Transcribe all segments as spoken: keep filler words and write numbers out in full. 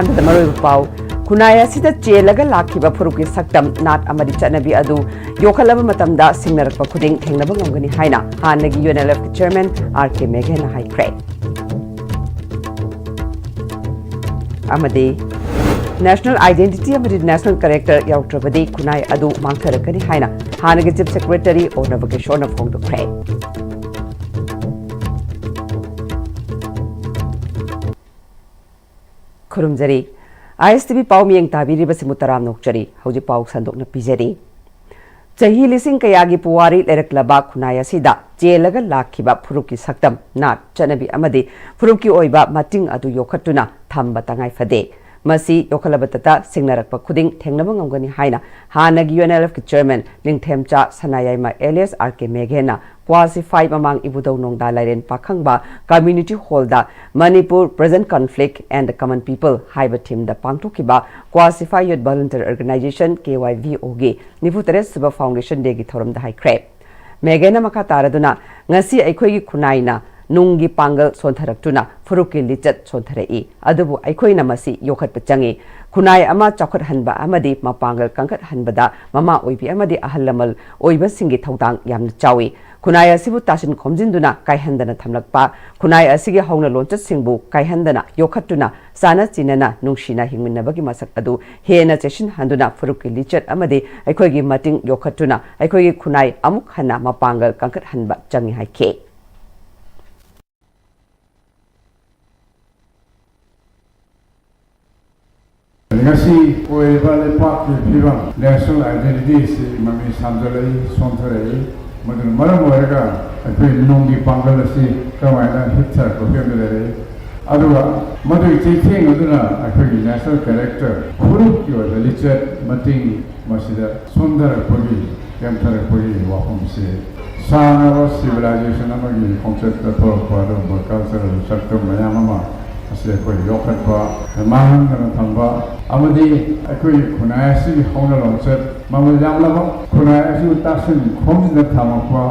ꯍꯟꯗꯛꯇ ꯃꯔꯨꯑꯣꯏꯕ ꯄꯥꯎ꯫ ꯈꯨꯟꯅꯥꯏ ꯑꯁꯤꯗ ꯆꯦꯜꯂꯒ ꯂꯥꯛꯈꯤꯕ ꯐꯨꯔꯨꯞꯀꯤ ꯁꯛꯇꯝ, ꯅꯥꯠ ꯑꯃꯗꯤ ꯆꯠꯅꯕꯤ ꯑꯗꯨ ꯌꯣꯛꯈꯠꯂꯕ ꯃꯇꯝꯗ ꯁꯤꯡꯅꯔꯛꯄ ꯈꯨꯗꯤꯡ ꯊꯦꯡꯅꯕ ꯉꯝꯒꯅꯤ ꯍꯥꯏꯅ ꯍꯥꯟꯅꯒꯤ UNLFꯀꯤ chairman R K ꯃꯦꯘꯦꯅ ꯍꯥꯏꯈ꯭ꯔꯦ꯫ ꯑꯃꯗꯤ national identity ꯑꯃꯗꯤ national character ꯌꯥꯎꯗ꯭ꯔꯕꯗꯤ ꯈꯨꯟꯅꯥꯏ ꯑꯗꯨ ꯃꯥꯡꯊꯔꯛꯀꯅꯤ ꯍꯥꯏꯅ ꯍꯥꯟꯅꯒꯤ chief secretary ꯑꯣ ꯅꯕꯀꯦꯁꯣꯔꯅ ꯐꯣꯡꯗꯣꯛꯈ꯭ꯔꯦ꯫ ꯈꯨꯔꯨꯝꯖꯔꯤ꯫ ISTV ꯄꯥꯎ ꯃꯤꯠꯌꯦꯡ ꯇꯥꯕꯤꯔꯤꯕꯁꯤꯡꯕꯨ ꯇꯔꯥꯝꯅ ꯑꯣꯛꯆꯔꯤ꯫ ꯍꯧꯖꯤꯛ ꯄꯥꯎ ꯁꯟꯗꯣꯛꯅ ꯄꯤꯖꯔꯤ꯫ ꯆꯍꯤ ꯂꯤꯁꯤꯡ ꯀꯌꯥꯒꯤ ꯄꯨꯋꯥꯔꯤ ꯂꯩꯔꯛꯂꯕ ꯈꯨꯟꯅꯥꯏ ꯑꯁꯤꯗ ꯆꯦꯜꯂꯒ ꯂꯥꯛꯈꯤꯕ ꯐꯨꯔꯨꯞꯀꯤ ꯁꯛꯇꯝ, ꯅꯥꯠ, ꯆꯠꯅꯕꯤ ꯑꯃꯗꯤ ꯐꯨꯔꯨꯞꯀꯤ ꯑꯣꯏꯕ ꯃꯇꯤꯡ ꯑꯗꯨ ꯌꯣꯛꯈꯠꯇꯨꯅ ꯊꯝꯕ ꯇꯉꯥꯏ ꯐꯗꯦ꯫ ꯃꯁꯤ ꯌꯣꯛꯈꯠꯂꯕꯇꯇ ꯁꯤꯡꯅꯔꯛꯄ ꯈꯨꯗꯤꯡ ꯊꯦꯡꯅꯕ ꯉꯝꯒꯅꯤ ꯍꯥꯏꯅ ꯍꯥꯟꯅꯒꯤ UNLFꯀꯤ chairman ꯅꯤꯡꯊꯦꯝꯆꯥ ꯁꯅꯥꯌꯥꯏꯃ alias R K ꯃꯦꯘꯦꯅ ꯀ꯭ꯋꯥꯁꯤꯐꯥꯏ ꯃꯃꯥꯡ ꯏꯕꯨꯙꯧ ꯅꯣꯡꯗꯥ ꯂꯥꯏꯔꯦꯟ ꯄꯥꯈꯪꯕ community hallꯗ Manipur Present Conflict and the Common People ꯍꯥꯏꯕ themeꯗ ꯄꯥꯡꯊꯣꯛꯈꯤꯕ Kwasifai Youth Volunteer Organization, KYVOꯒꯤ ꯅꯤꯐꯨ ꯇꯔꯦꯠ ꯁꯨꯕ Foundation Dayꯒꯤ ꯊꯧꯔꯝꯗ ꯍꯥꯏꯈ꯭ꯔꯦ꯫ ꯃꯦꯘꯦꯅ ꯃꯈꯥ ꯇꯥꯔꯗꯨꯅ, ꯉꯁꯤ ꯑꯩꯈꯣꯏꯒꯤ ꯈꯨꯟꯅꯥꯏꯅ ꯅꯨꯡꯒꯤ ꯄꯥꯡꯒꯜ ꯁꯣꯟꯊꯔꯛꯇꯨꯅ ꯐꯨꯔꯨꯞꯀꯤ ꯂꯤꯆꯠ ꯁꯣꯟꯊꯔꯛꯏ, ꯑꯗꯨꯕꯨ ꯑꯩꯈꯣꯏꯅ ꯃꯁꯤ ꯌꯣꯛꯈꯠꯄ ꯆꯪꯏ꯫ ꯈꯨꯟꯅꯥꯏ ꯑꯃ ꯆꯥꯎꯈꯠꯍꯟꯕ ꯑꯃꯗꯤ ꯃꯄꯥꯡꯒꯜ ꯀꯟꯈꯠꯍꯟꯕꯗ ꯃꯃꯥ ꯑꯣꯏꯕꯤ ꯑꯃꯗꯤ ꯑꯍꯜ ꯂꯃꯟ ꯑꯣꯏꯕꯁꯤꯡꯒꯤ ꯊꯧꯗꯥꯡ ꯌꯥꯝꯅ ꯆꯥꯎꯏ꯫ ꯈꯨꯟꯅꯥꯏ ꯑꯁꯤꯕꯨ ꯇꯥꯁꯤꯟ ꯈꯣꯝꯖꯤꯟꯗꯨꯅ ꯀꯥꯏꯍꯟꯗꯅ ꯊꯝꯂꯛꯄ, ꯈꯨꯟꯅꯥꯏ ꯑꯁꯤꯒꯤ ꯍꯧꯅ ꯂꯣꯟꯆꯠꯁꯤꯡꯕꯨ ꯀꯥꯏꯍꯟꯗꯅ ꯌꯣꯛꯈꯠꯇꯨꯅ ꯆꯥꯅ ꯆꯤꯟꯅꯅ ꯅꯨꯡꯁꯤꯅ ꯍꯤꯡꯃꯤꯟꯅꯕꯒꯤ ꯃꯁꯛ ꯑꯗꯨ ꯍꯦꯟꯅ ꯆꯦꯠꯁꯤꯟꯍꯟꯗꯨꯅ ꯐꯨꯔꯨꯞꯀꯤ ꯂꯤꯆꯠ ꯑꯃꯗꯤ ꯑꯩꯈꯣꯏꯒꯤ ꯃꯇꯤꯡ ꯌꯣꯛꯈꯠꯇꯨꯅ ꯑꯩꯈꯣꯏꯒꯤ ꯈꯨꯟꯅꯥꯏ ꯑꯃꯨꯛ ꯍꯟꯅ ꯃꯄꯥꯡꯒꯜ ꯀꯟꯈꯠꯍꯟꯕ ꯆꯪꯏ ꯍꯥꯏꯈꯤ꯫ ꯉꯁꯤ ꯑꯣꯏꯔꯤꯕ ꯂꯩꯄꯥꯛꯀꯤ ꯐꯤꯕꯝ, national identity ꯑꯁꯤ ꯃꯃꯤ ꯁꯥꯝꯖꯜꯂꯛꯏ, ꯁꯣꯟꯊꯔꯛꯏ꯫ ꯃꯗꯨꯅ ꯃꯔꯝ ꯑꯣꯏꯔꯒ ꯑꯩꯈꯣꯏ ꯅꯨꯡꯒꯤ ꯄꯥꯡꯒꯜ ꯑꯁꯤ ꯀꯔꯝꯍꯥꯏꯅ ꯍꯤꯠꯊꯔꯛꯄ ꯐꯤꯕꯝꯗ ꯂꯩꯔꯛꯏ? ꯑꯗꯨꯒ ꯃꯗꯨꯒꯤ ꯆꯩꯊꯦꯡ ꯑꯗꯨꯅ ꯑꯩꯈꯣꯏꯒꯤ national character, ꯐꯨꯔꯨꯞꯀꯤ ꯑꯣꯏꯕ ꯂꯤꯆꯠ ꯃꯇꯤꯡ ꯃꯁꯤꯗ ꯁꯣꯟꯊꯔꯛꯄꯒꯤ, ꯇꯦꯝꯊꯔꯛꯄꯒꯤ ꯋꯥꯐꯝꯁꯤ ꯁꯥꯡꯂꯕ civilization ꯑꯃꯒꯤ ꯈꯣꯡꯆꯠꯇ ꯊꯣꯛꯂꯛꯄ ꯑꯗꯨꯒꯨꯝꯕ cultural ꯁꯛꯇꯝ ꯃꯌꯥꯝ ꯑꯃ ꯑꯁꯤ ꯑꯩꯈꯣꯏ ꯌꯣꯛꯈꯠꯄ, ꯃꯥꯡꯍꯟꯗꯅ ꯊꯝꯕ ꯑꯃꯗꯤ ꯑꯩꯈꯣꯏꯒꯤ ꯈꯨꯟꯅꯥꯏ ꯑꯁꯤꯒꯤ ꯍꯧꯅ ꯂꯣꯟꯆꯠ, ꯃꯃꯜ ꯌꯥꯝꯂꯕ ꯈꯨꯟꯅꯥꯏ ꯑꯁꯤꯕꯨ ꯇꯥꯁꯤꯟ ꯈꯣꯝꯖꯤꯟꯗ ꯊꯝꯃꯛꯄ,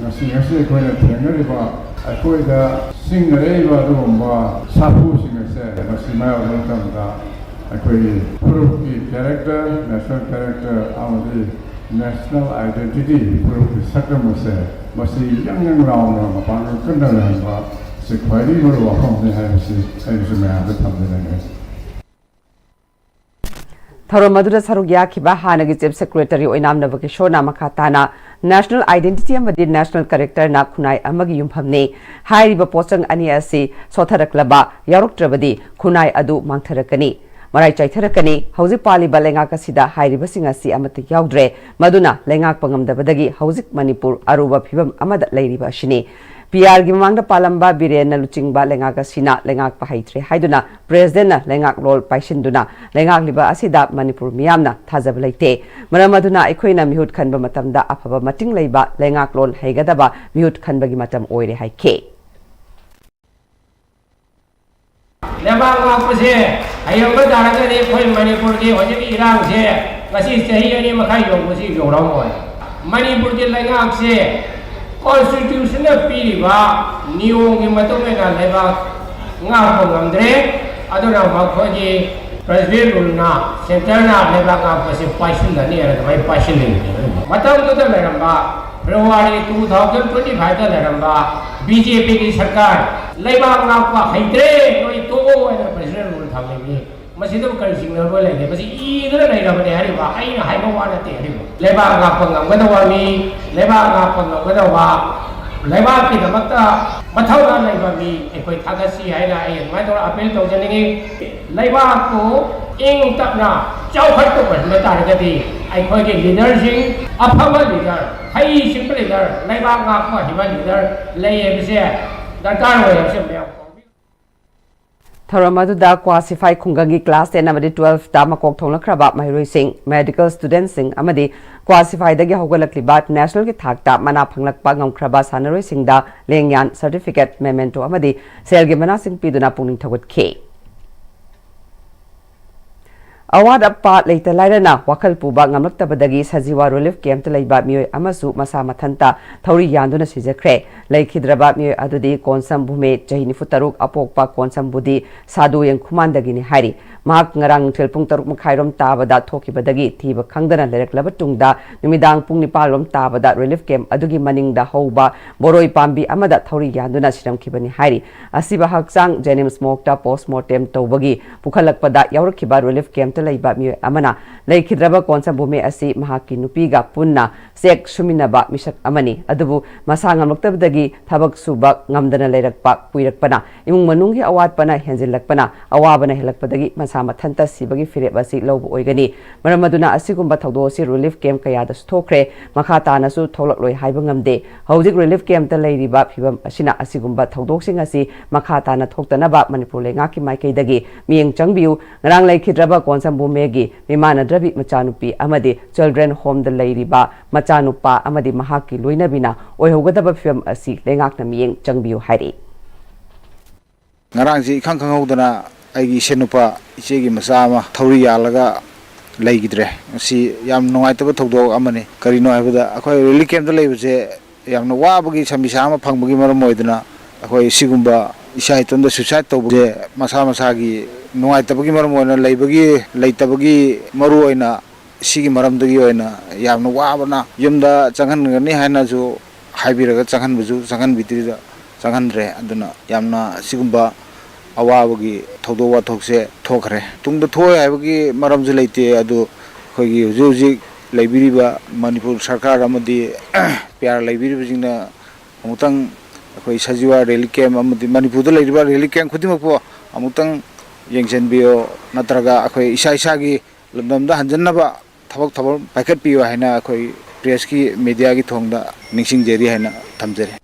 ꯉꯁꯤ, ꯉꯁꯤ ꯑꯩꯈꯣꯏꯅ ꯊꯦꯡꯅꯔꯤꯕ ꯑꯩꯈꯣꯏꯗ ꯁꯤꯡꯅꯔꯛꯏꯕ ꯑꯗꯨꯒꯨꯝꯕ ꯁꯥꯐꯨꯁꯤꯡ ꯑꯁꯦ ꯃꯁꯤ ꯃꯥꯌꯣꯛꯅꯕ ꯃꯇꯝꯗ ꯑꯩꯈꯣꯏꯒꯤ ꯐꯨꯔꯨꯞꯀꯤ character, national character ꯑꯃꯗꯤ national identity, ꯐꯨꯔꯨꯞꯀꯤ ꯁꯛꯇꯝ ꯑꯁꯦ ꯃꯁꯤ ꯌꯪ ꯌꯪ ꯂꯥꯎꯅ ꯃꯄꯥꯡꯒꯜ ꯀꯟꯅ ꯂꯩꯍꯟꯕ ꯑꯁꯤ ꯈ꯭ꯋꯥꯏꯗꯒꯤ ꯃꯔꯨ ꯋꯥꯐꯝꯅꯤ ꯍꯥꯏꯕꯁꯤ ꯑꯩꯅꯁꯨ ꯃꯌꯥꯝꯗ ꯊꯝꯖꯅꯤꯡꯉꯤ꯫ ꯊꯧꯔꯝ ꯑꯗꯨꯗ ꯁꯔꯨꯛ ꯌꯥꯈꯤꯕ ꯍꯥꯟꯅꯒꯤ Chief Secretary ꯑꯣꯏꯅꯥꯝ ꯅꯕꯀꯤꯁꯣꯔꯅ ꯃꯈꯥ ꯇꯥꯅ National Identity ꯑꯃꯗꯤ National Characterꯅ ꯈꯨꯟꯅꯥꯏ ꯑꯃꯒꯤ ꯌꯨꯝꯐꯝꯅꯤ꯫ ꯍꯥꯏꯔꯤꯕ ꯄꯣꯠꯆꯪ ꯑꯅꯤ ꯑꯁꯤ ꯁꯣꯠꯊꯔꯛꯂꯕ ꯌꯥꯎꯔꯛꯇ꯭ꯔꯕꯗꯤ ꯈꯨꯟꯅꯥꯏ ꯑꯗꯨ ꯃꯥꯡꯊꯔꯛꯀꯅꯤ, ꯃꯔꯥꯏ ꯆꯥꯏꯊꯔꯛꯀꯅꯤ꯫ ꯍꯧꯖꯤꯛ ꯄꯥꯜꯂꯤꯕ ꯂꯩꯉꯥꯛ ꯑꯁꯤꯗ ꯍꯥꯏꯔꯤꯕꯁꯤꯡ ꯑꯁꯤ ꯑꯃꯠꯇ ꯌꯥꯎꯗ꯭ꯔꯦ꯫ ꯃꯗꯨꯅ ꯂꯩꯉꯥꯛꯄ ꯉꯝꯗꯕꯗꯒꯤ ꯍꯧꯖꯤꯛ ꯃꯅꯤꯄꯨꯔ ꯑꯔꯨꯕ ꯐꯤꯕꯝ ꯑꯃꯗ ꯂꯩꯔꯤꯕ ꯑꯁꯤꯅꯤ꯫ ꯄꯤ ꯑꯥꯔꯒꯤ ꯃꯃꯥꯡꯗ ꯄꯥꯜꯂꯝꯕ ꯕꯤꯔꯦꯟꯅ ꯂꯨꯆꯤꯡꯕ ꯂꯩꯉꯥꯛ ꯑꯁꯤꯅ ꯂꯩꯉꯥꯛꯄ ꯍꯩꯇ꯭ꯔꯦ ꯍꯥꯏꯗꯨꯅ Presidentꯅ ꯂꯩꯉꯥꯛꯂꯣꯟ ꯄꯥꯏꯁꯤꯟꯗꯨꯅ ꯂꯩꯉꯥꯛꯂꯤꯕ ꯑꯁꯤꯗ ꯃꯅꯤꯄꯨꯔ ꯃꯤꯌꯥꯝꯅ ꯊꯥꯖꯕ ꯂꯩꯇꯦ꯫ ꯃꯔꯝ ꯑꯗꯨꯅ ꯑꯩꯈꯣꯏꯅ ꯃꯤꯍꯨꯠ ꯈꯟꯕ ꯃꯇꯝꯗ ꯑꯐꯕ ꯃꯇꯤꯡ ꯂꯩꯕ ꯂꯩꯉꯥꯛꯂꯣꯟ ꯍꯩꯒꯗꯕ ꯃꯤꯍꯨꯠ ꯈꯟꯕꯒꯤ ꯃꯇꯝ ꯑꯣꯏꯔꯦ ꯍꯥꯏꯈꯤ꯫ ꯂꯩꯕꯥꯛ ꯉꯥꯛꯄꯁꯦ ꯍꯩꯔꯝꯕ ꯇꯥꯔꯒꯗꯤ ꯑꯩꯈꯣꯏ ꯃꯅꯤꯄꯨꯔꯒꯤ ꯍꯧꯖꯤꯛꯀꯤ ꯏꯔꯥꯡꯁꯦ ꯉꯁꯤ ꯆꯍꯤ ꯑꯅꯤ ꯃꯈꯥꯏ ꯌꯧꯕꯁꯤ ꯌꯧꯔꯝꯃꯣꯏ꯫ ꯃꯅꯤꯄꯨꯔꯒꯤ ꯂꯩꯉꯥꯛꯁꯦ Constitutionꯅ ꯄꯤꯔꯤꯕ ꯅꯤꯌꯣꯝꯒꯤ ꯃꯇꯨꯡ ꯏꯟꯅ ꯂꯩꯕꯥꯛ ꯉꯥꯛꯄ ꯉꯝꯗ꯭ꯔꯦ꯫ ꯑꯗꯨꯅ ꯃꯈꯣꯏꯒꯤ President ruleꯅ centreꯅ ꯂꯩꯕꯥꯛ ꯉꯥꯛꯄꯁꯦ ꯄꯥꯏꯁꯤꯜꯂꯅꯤ ꯍꯥꯏꯅ ꯑꯗꯨꯃꯥꯏꯅ ꯄꯥꯏꯁꯤꯜꯂꯤꯕꯅꯦꯕ꯫ ꯃꯇꯝꯗꯨꯗ ꯂꯩꯔꯝꯕ February two thousand twenty fiveꯇ ꯂꯩꯔꯝꯕ BJPꯒꯤ ꯁꯔꯀꯥꯔ ꯂꯩꯕꯥꯛ ꯉꯥꯛꯄ ꯍꯩꯇ꯭ꯔꯦ, ꯅꯣꯏ ꯇꯣꯛꯑꯣ ꯍꯥꯏꯅ President rule ꯊꯝꯃꯤꯕꯅꯤ꯫ ꯃꯁꯤꯗꯕꯨ ꯀꯔꯤ ꯆꯤꯡꯅꯕ ꯂꯩꯒꯦ? ꯃꯁꯤ ꯏꯗꯨꯅ ꯂꯩꯔꯕꯅꯦ ꯍꯥꯏꯔꯤꯕ, ꯑꯩꯅ ꯍꯥꯏꯕ ꯋꯥ ꯅꯠꯇꯦ ꯍꯥꯏꯔꯤꯕ꯫ ꯂꯩꯕꯥꯛ ꯉꯥꯛꯄ ꯉꯝꯒꯗꯧꯕ ꯃꯤ, ꯂꯩꯕꯥꯛ ꯉꯥꯛꯄ ꯉꯝꯒꯗꯧꯕ, ꯂꯩꯕꯥꯛꯀꯤꯗꯃꯛꯇ ꯃꯊꯧꯅꯥ ꯂꯩꯕ ꯃꯤ ꯑꯩꯈꯣꯏ ꯊꯥꯒꯠꯁꯤ ꯍꯥꯏꯅ ꯑꯩ ꯑꯗꯨꯃꯥꯏꯅ ꯇꯧꯔ appeal ꯇꯧꯖꯅꯤꯡꯉꯤ꯫ ꯂꯩꯕꯥꯛꯄꯨ ꯏꯪ ꯇꯞꯅ ꯆꯥꯎꯈꯠꯄ ꯑꯣꯏꯍꯟꯕ ꯇꯥꯔꯒꯗꯤ ꯑꯩꯈꯣꯏꯒꯤ leaderꯁꯤꯡ, ꯑꯐꯕ leader, ꯍꯩꯁꯤꯡꯕ leader, ꯂꯩꯕꯥꯛ ꯉꯥꯛꯄ ꯍꯩꯕ leader ꯂꯩ ꯍꯥꯏꯕꯁꯦ ꯗꯔꯀꯥꯔ ꯑꯣꯏ ꯍꯥꯏꯕꯁꯦ ꯃꯌꯥꯝ ꯈꯪꯕꯤꯌꯨ꯫ ꯊꯧꯔꯝ ꯑꯗꯨꯗ ꯀ꯭ꯋꯥ ꯁꯤꯐꯥꯏ ꯈꯨꯡꯒꯪꯒꯤ class ten ꯑꯃꯗꯤ twelveꯇ ꯃꯀꯣꯛ ꯊꯣꯡꯂꯛꯈ꯭ꯔꯕ ꯃꯍꯩꯔꯣꯏꯁꯤꯡ, medical studentꯁꯤꯡ ꯑꯃꯗꯤ ꯀ꯭ꯋꯥ ꯁꯤꯐꯥꯏꯗꯒꯤ ꯍꯧꯒꯠꯂꯛꯂꯤꯕ nationalꯒꯤ ꯊꯥꯛꯇ ꯃꯅꯥ ꯐꯪꯂꯛꯄ ꯉꯝꯈ꯭ꯔꯕ ꯁꯥꯟꯅꯔꯣꯏꯁꯤꯡꯗ ꯂꯦꯡꯌꯥꯟ, certificate, memento ꯑꯃꯗꯤ ꯁꯦꯜꯒꯤ ꯃꯅꯥꯁꯤꯡ ꯄꯤꯗꯨꯅ ꯄꯨꯛꯅꯤꯡ ꯊꯧꯒꯠꯈꯤ꯫ ꯑꯋꯥꯠ ꯑꯄꯥ ꯂꯩꯇ ꯂꯥꯏꯔꯅ ꯋꯥꯈꯜ ꯄꯨꯕ ꯉꯝꯂꯛꯇꯕꯗꯒꯤ ꯁꯖꯤꯋꯥ ꯔꯤꯂꯤꯐ ꯀꯦꯝꯞꯇ ꯂꯩꯕ ꯃꯤꯑꯣꯏ ꯑꯃꯁꯨ ꯃꯁꯥ ꯃꯊꯟꯇ ꯊꯧꯔꯤ ꯌꯥꯟꯗꯨꯅ ꯁꯤꯖꯈ꯭ꯔꯦ꯫ ꯂꯩꯈꯤꯗ꯭ꯔꯕ ꯃꯤꯑꯣꯏ ꯑꯗꯨꯗꯤ ꯀꯣꯟꯁꯝ ꯚꯨꯃꯦ, ꯆꯍꯤ ꯅꯤꯐꯨ ꯇꯔꯨꯛ, ꯑꯄꯣꯛꯄ ꯀꯣꯟꯁꯝ ꯕꯨꯗꯤ ꯁꯥꯗꯨ ꯌꯦꯡꯈꯨꯃꯥꯟꯗꯒꯤꯅꯤ ꯍꯥꯏꯔꯤ꯫ ꯃꯍꯥꯛ ꯉꯔꯥꯡ ꯅꯨꯡꯊꯤꯜ ꯄꯨꯡ ꯇꯔꯨꯛ ꯃꯈꯥꯏꯔꯣꯝ ꯇꯥꯕꯗ ꯊꯣꯛꯈꯤꯕꯗꯒꯤ ꯊꯤꯕ ꯈꯪꯗꯅ ꯂꯩꯔꯛꯂꯕ ꯇꯨꯡꯗ ꯅꯨꯃꯤꯗꯥꯡ ꯄꯨꯡ ꯅꯤꯄꯥꯜꯔꯣꯝ ꯇꯥꯕꯗ ꯔꯤꯂꯤꯐ ꯀꯦꯝꯞ ꯑꯗꯨꯒꯤ ꯃꯅꯤꯡꯗ ꯍꯧꯕ ꯕꯣꯔꯣꯏ ꯄꯥꯝꯕꯤ ꯑꯃꯗ ꯊꯧꯔꯤ ꯌꯥꯟꯗꯨꯅ ꯁꯤꯔꯝꯈꯤꯕꯅꯤ ꯍꯥꯏꯔꯤ꯫ ꯑꯁꯤꯕ ꯍꯛꯆꯥꯡ ꯖꯦꯅꯤꯝꯁ ꯃꯣꯔꯒꯇ ꯄꯣꯁꯃꯣꯔꯇꯦꯝ ꯇꯧꯕꯒꯤ ꯄꯨꯈꯠꯂꯛꯄꯗ ꯌꯥꯎꯔꯛꯈꯤꯕ ꯔꯤꯂꯤꯐ ꯀꯦꯝꯞꯇ ꯂꯩꯕ ꯃꯤꯑꯣꯏ ꯑꯃꯅ ꯂꯩꯈꯤꯗ꯭ꯔꯕ ꯀꯣꯟꯁꯝ ꯕꯨꯃꯦ ꯑꯁꯤ ꯃꯍꯥꯛꯀꯤ ꯅꯨꯄꯤꯒ ꯄꯨꯟꯅ ꯆꯦꯛ ꯁꯨꯃꯤꯟꯅꯕ ꯃꯤꯁꯛ ꯑꯃꯅꯤ꯫ ꯑꯗꯨꯕꯨ ꯃꯁꯥ ꯉꯝꯂꯛꯇꯕꯗꯒꯤ ꯊꯕꯛ ꯁꯨꯕ ꯉꯝꯗꯅ ꯂꯩꯔꯛꯄ ꯀꯨꯏꯔꯛꯄꯅ ꯏꯃꯨꯡ ꯃꯅꯨꯡꯒꯤ ꯑꯋꯥꯠꯄꯅ ꯍꯦꯟꯖꯤꯜꯂꯛꯄꯅ ꯑꯋꯥꯕꯅ ꯍꯦꯜꯂꯛꯄꯗꯒꯤ ꯃꯁꯥ ꯃꯊꯟꯇ ꯁꯤꯕꯒꯤ ꯐꯤꯔꯦꯞ ꯑꯁꯤ ꯂꯧꯕ ꯑꯣꯏꯒꯅꯤ꯫ ꯃꯔꯝ ꯑꯗꯨꯅ ꯑꯁꯤꯒꯨꯝꯕ ꯊꯧꯗꯣꯛ ꯑꯁꯤ ꯔꯤꯂꯤꯐ ꯀꯦꯝꯞ ꯀꯌꯥꯗꯁꯨ ꯊꯣꯛꯈ꯭ꯔꯦ꯫ ꯃꯈꯥ ꯇꯥꯅꯁꯨ ꯊꯣꯛꯂꯛꯂꯣꯏ ꯍꯥꯏꯕ ꯉꯝꯗꯦ꯫ ꯍꯧꯖꯤꯛ ꯔꯤꯂꯤꯐ ꯀꯦꯝꯞꯇ ꯂꯩꯔꯤꯕ ꯐꯤꯕꯝ ꯑꯁꯤꯅ ꯑꯁꯤꯒꯨꯝꯕ ꯊꯧꯗꯣꯛꯁꯤꯡ ꯑꯁꯤ ꯃꯈꯥ ꯇꯥꯅ ꯊꯣꯛꯇꯅꯕ ꯃꯅꯤꯄꯨꯔ ꯂꯩꯉꯥꯛꯀꯤ ꯃꯥꯏꯀꯩꯗꯒꯤ ꯃꯤꯠꯌꯦꯡ ꯆꯪꯕꯤꯌꯨ꯫ ꯉꯔꯥꯡ ꯂꯩꯈꯤꯗ꯭ꯔꯕ ꯀꯣꯟꯁꯝ ꯕꯨꯃꯦꯒꯤ ꯃꯤꯃꯥꯟꯅꯗ꯭ꯔꯕꯤ ꯃꯆꯥꯅꯨꯄꯤ ꯑꯃꯗꯤ ꯆꯤꯜꯗ꯭ꯔꯦꯟ ꯍꯣꯝꯗ ꯂꯩꯔꯤꯕ ꯃꯆꯥꯅꯨꯄꯥ ꯑꯃꯗꯤ ꯃꯍꯥꯛꯀꯤ ꯂꯣꯏꯅꯕꯤꯅ ꯑꯣꯏꯍꯧꯒꯗꯕ ꯐꯤꯕꯝ ꯑꯁꯤ ꯂꯩꯉꯥꯛꯅ ꯃꯤꯠꯌꯦꯡ ꯆꯪꯕꯤꯌꯨ ꯍꯥꯏꯔꯤ꯫ ꯉꯔꯥꯡꯁꯤ ꯏꯈꯪ ꯈꯪꯍꯧꯗꯅ ꯑꯩꯒꯤ ꯏꯁꯦꯟ ꯅꯨꯄꯥ, ꯏꯆꯦꯒꯤ ꯃꯆꯥ ꯑꯃ ꯊꯧꯔꯤ ꯌꯥꯜꯂꯒ ꯂꯩꯈꯤꯗ꯭ꯔꯦ꯫ ꯃꯁꯤ ꯌꯥꯝ ꯅꯨꯡꯉꯥꯏꯇꯕ ꯊꯧꯗꯣꯛ ꯑꯃꯅꯤ꯫ ꯀꯔꯤꯅꯣ ꯍꯥꯏꯕꯗ, ꯑꯩꯈꯣꯏ ꯔꯤꯂꯤꯐ ꯀꯦꯝꯞꯇ ꯂꯩꯕꯁꯦ ꯌꯥꯝꯅ ꯋꯥꯕꯒꯤ ꯁꯃꯤꯁꯥ ꯑꯃ ꯐꯪꯕꯒꯤ ꯃꯔꯝ ꯑꯣꯏꯗꯅ, ꯑꯩꯈꯣꯏ ꯁꯤꯒꯨꯝꯕ ꯏꯁꯥ ꯏꯇꯣꯝꯇ ꯁꯨꯏꯁꯥꯏꯠ ꯇꯧꯕꯁꯦ ꯃꯁꯥ ꯃꯁꯥꯒꯤ ꯅꯨꯡꯉꯥꯏꯇꯕꯒꯤ ꯃꯔꯝ ꯑꯣꯏꯅ ꯂꯩꯕꯒꯤ, ꯂꯩꯇꯕꯒꯤ ꯃꯔꯨ ꯑꯣꯏꯅ ꯁꯤꯒꯤ ꯃꯔꯝꯗꯒꯤ ꯑꯣꯏꯅ ꯌꯥꯝꯅ ꯋꯥꯕꯅ ꯌꯨꯝꯗ ꯆꯪꯍꯟꯒꯅꯤ ꯍꯥꯏꯅꯁꯨ ꯍꯥꯏꯕꯤꯔꯒ ꯆꯪꯍꯟꯕꯁꯨ ꯆꯪꯍꯟꯕꯤꯗ꯭ꯔꯤꯗ, ꯆꯪꯍꯟꯗ꯭ꯔꯦ꯫ ꯑꯗꯨꯅ ꯌꯥꯝꯅ ꯁꯤꯒꯨꯝꯕ ꯑꯋꯥꯕꯒꯤ ꯊꯧꯗꯣꯛ ꯋꯥꯊꯣꯛꯁꯦ ꯊꯣꯛꯈ꯭ꯔꯦ꯫ ꯇꯨꯡꯗ ꯊꯣꯛꯑꯣꯏ ꯍꯥꯏꯕꯒꯤ ꯃꯔꯝꯁꯨ ꯂꯩꯇꯦ꯫ ꯑꯗꯨ ꯑꯩꯈꯣꯏꯒꯤ ꯍꯧꯖꯤꯛ ꯍꯧꯖꯤꯛ ꯂꯩꯕꯤꯔꯤꯕ ꯃꯅꯤꯄꯨꯔ ꯁꯔꯀꯥꯔ ꯑꯃꯗꯤ ꯄꯤ ꯑꯥꯔ ꯂꯩꯕꯤꯔꯤꯕꯁꯤꯡꯅ ꯑꯃꯨꯛꯇꯪ ꯑꯩꯈꯣꯏ ꯁꯖꯤꯋꯥ ꯔꯤꯂꯤꯐ ꯀꯦꯝꯞ ꯑꯃꯗꯤ ꯃꯅꯤꯄꯨꯔꯗ ꯂꯩꯔꯤꯕ ꯔꯤꯂꯤꯐ ꯀꯦꯝꯞ ꯈꯨꯗꯤꯡꯃꯛꯄꯨ ꯑꯃꯨꯛꯇꯪ ꯌꯦꯡꯁꯤꯟꯕꯤꯌꯣ, ꯅꯠꯇ꯭ꯔꯒ ꯑꯩꯈꯣꯏ ꯏꯁꯥ ꯏꯁꯥꯒꯤ ꯂꯝꯗꯝꯗ ꯍꯟꯖꯟꯅꯕ ꯊꯕꯛ ꯊꯧꯔꯝ ꯄꯥꯏꯈꯠꯄꯤꯌꯨ ꯍꯥꯏꯅ ꯑꯩꯈꯣꯏ ꯄ꯭ꯔꯦꯁꯀꯤ, ꯃꯤꯗꯤꯌꯥꯒꯤ ꯊꯣꯡꯗ ꯅꯤꯡꯁꯤꯡꯖꯔꯤ ꯍꯥꯏꯅ ꯊꯝꯖꯔꯤ꯫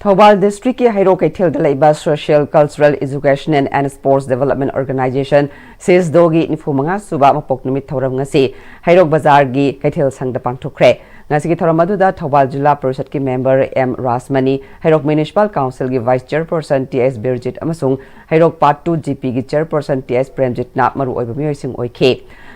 ꯊꯧꯕꯥꯜ ꯗꯤꯁꯇ꯭ꯔꯤꯛꯀꯤ ꯍꯩꯔꯣꯛ ꯀꯩꯊꯦꯜꯗ ꯂꯩꯕ Social Cultural Educational and Sports Development Organisation, ꯁꯤꯁꯗꯣꯒꯤ ꯅꯤꯐꯨ ꯃꯉꯥ ꯁꯨꯕ ꯃꯄꯣꯛ ꯅꯨꯃꯤꯠ ꯊꯧꯔꯝ ꯉꯁꯤ ꯍꯩꯔꯣꯛ ꯕꯖꯥꯔꯒꯤ ꯀꯩꯊꯦꯜ ꯁꯪꯗ ꯄꯥꯡꯊꯣꯛꯈ꯭ꯔꯦ꯫ ꯉꯁꯤꯒꯤ ꯊꯧꯔꯝ ꯑꯗꯨꯗ ꯊꯧꯕꯥꯜ ꯖꯤꯂꯥ ꯄꯔꯤꯁꯠꯀꯤ ꯃꯦꯝꯕꯔ ꯑꯦꯝ ꯔꯥꯖꯃꯅꯤ, ꯍꯩꯔꯣꯛ ꯃ꯭ꯌꯨꯅꯤꯁꯤꯄꯥꯜ ꯀꯥꯎꯟꯁꯤꯜꯒꯤ ꯚꯥꯏꯁ ꯆꯦꯌꯔꯄꯔꯁꯟ ꯇꯤ ꯑꯦꯁ ꯕꯤꯔꯖꯤꯠ ꯑꯃꯁꯨꯡ ꯍꯩꯔꯣꯛ ꯄꯥꯔꯠ ꯇꯨ ꯖꯤ ꯄꯤꯒꯤ ꯆꯦꯌꯔꯄꯔꯁꯟ ꯇꯤ ꯑꯦꯁ ꯄ꯭ꯔꯦꯝꯖꯤꯠꯅ ꯃꯔꯨꯑꯣꯏꯕ ꯃꯤꯑꯣꯏꯁꯤꯡ ꯑꯣꯏꯈꯤ꯫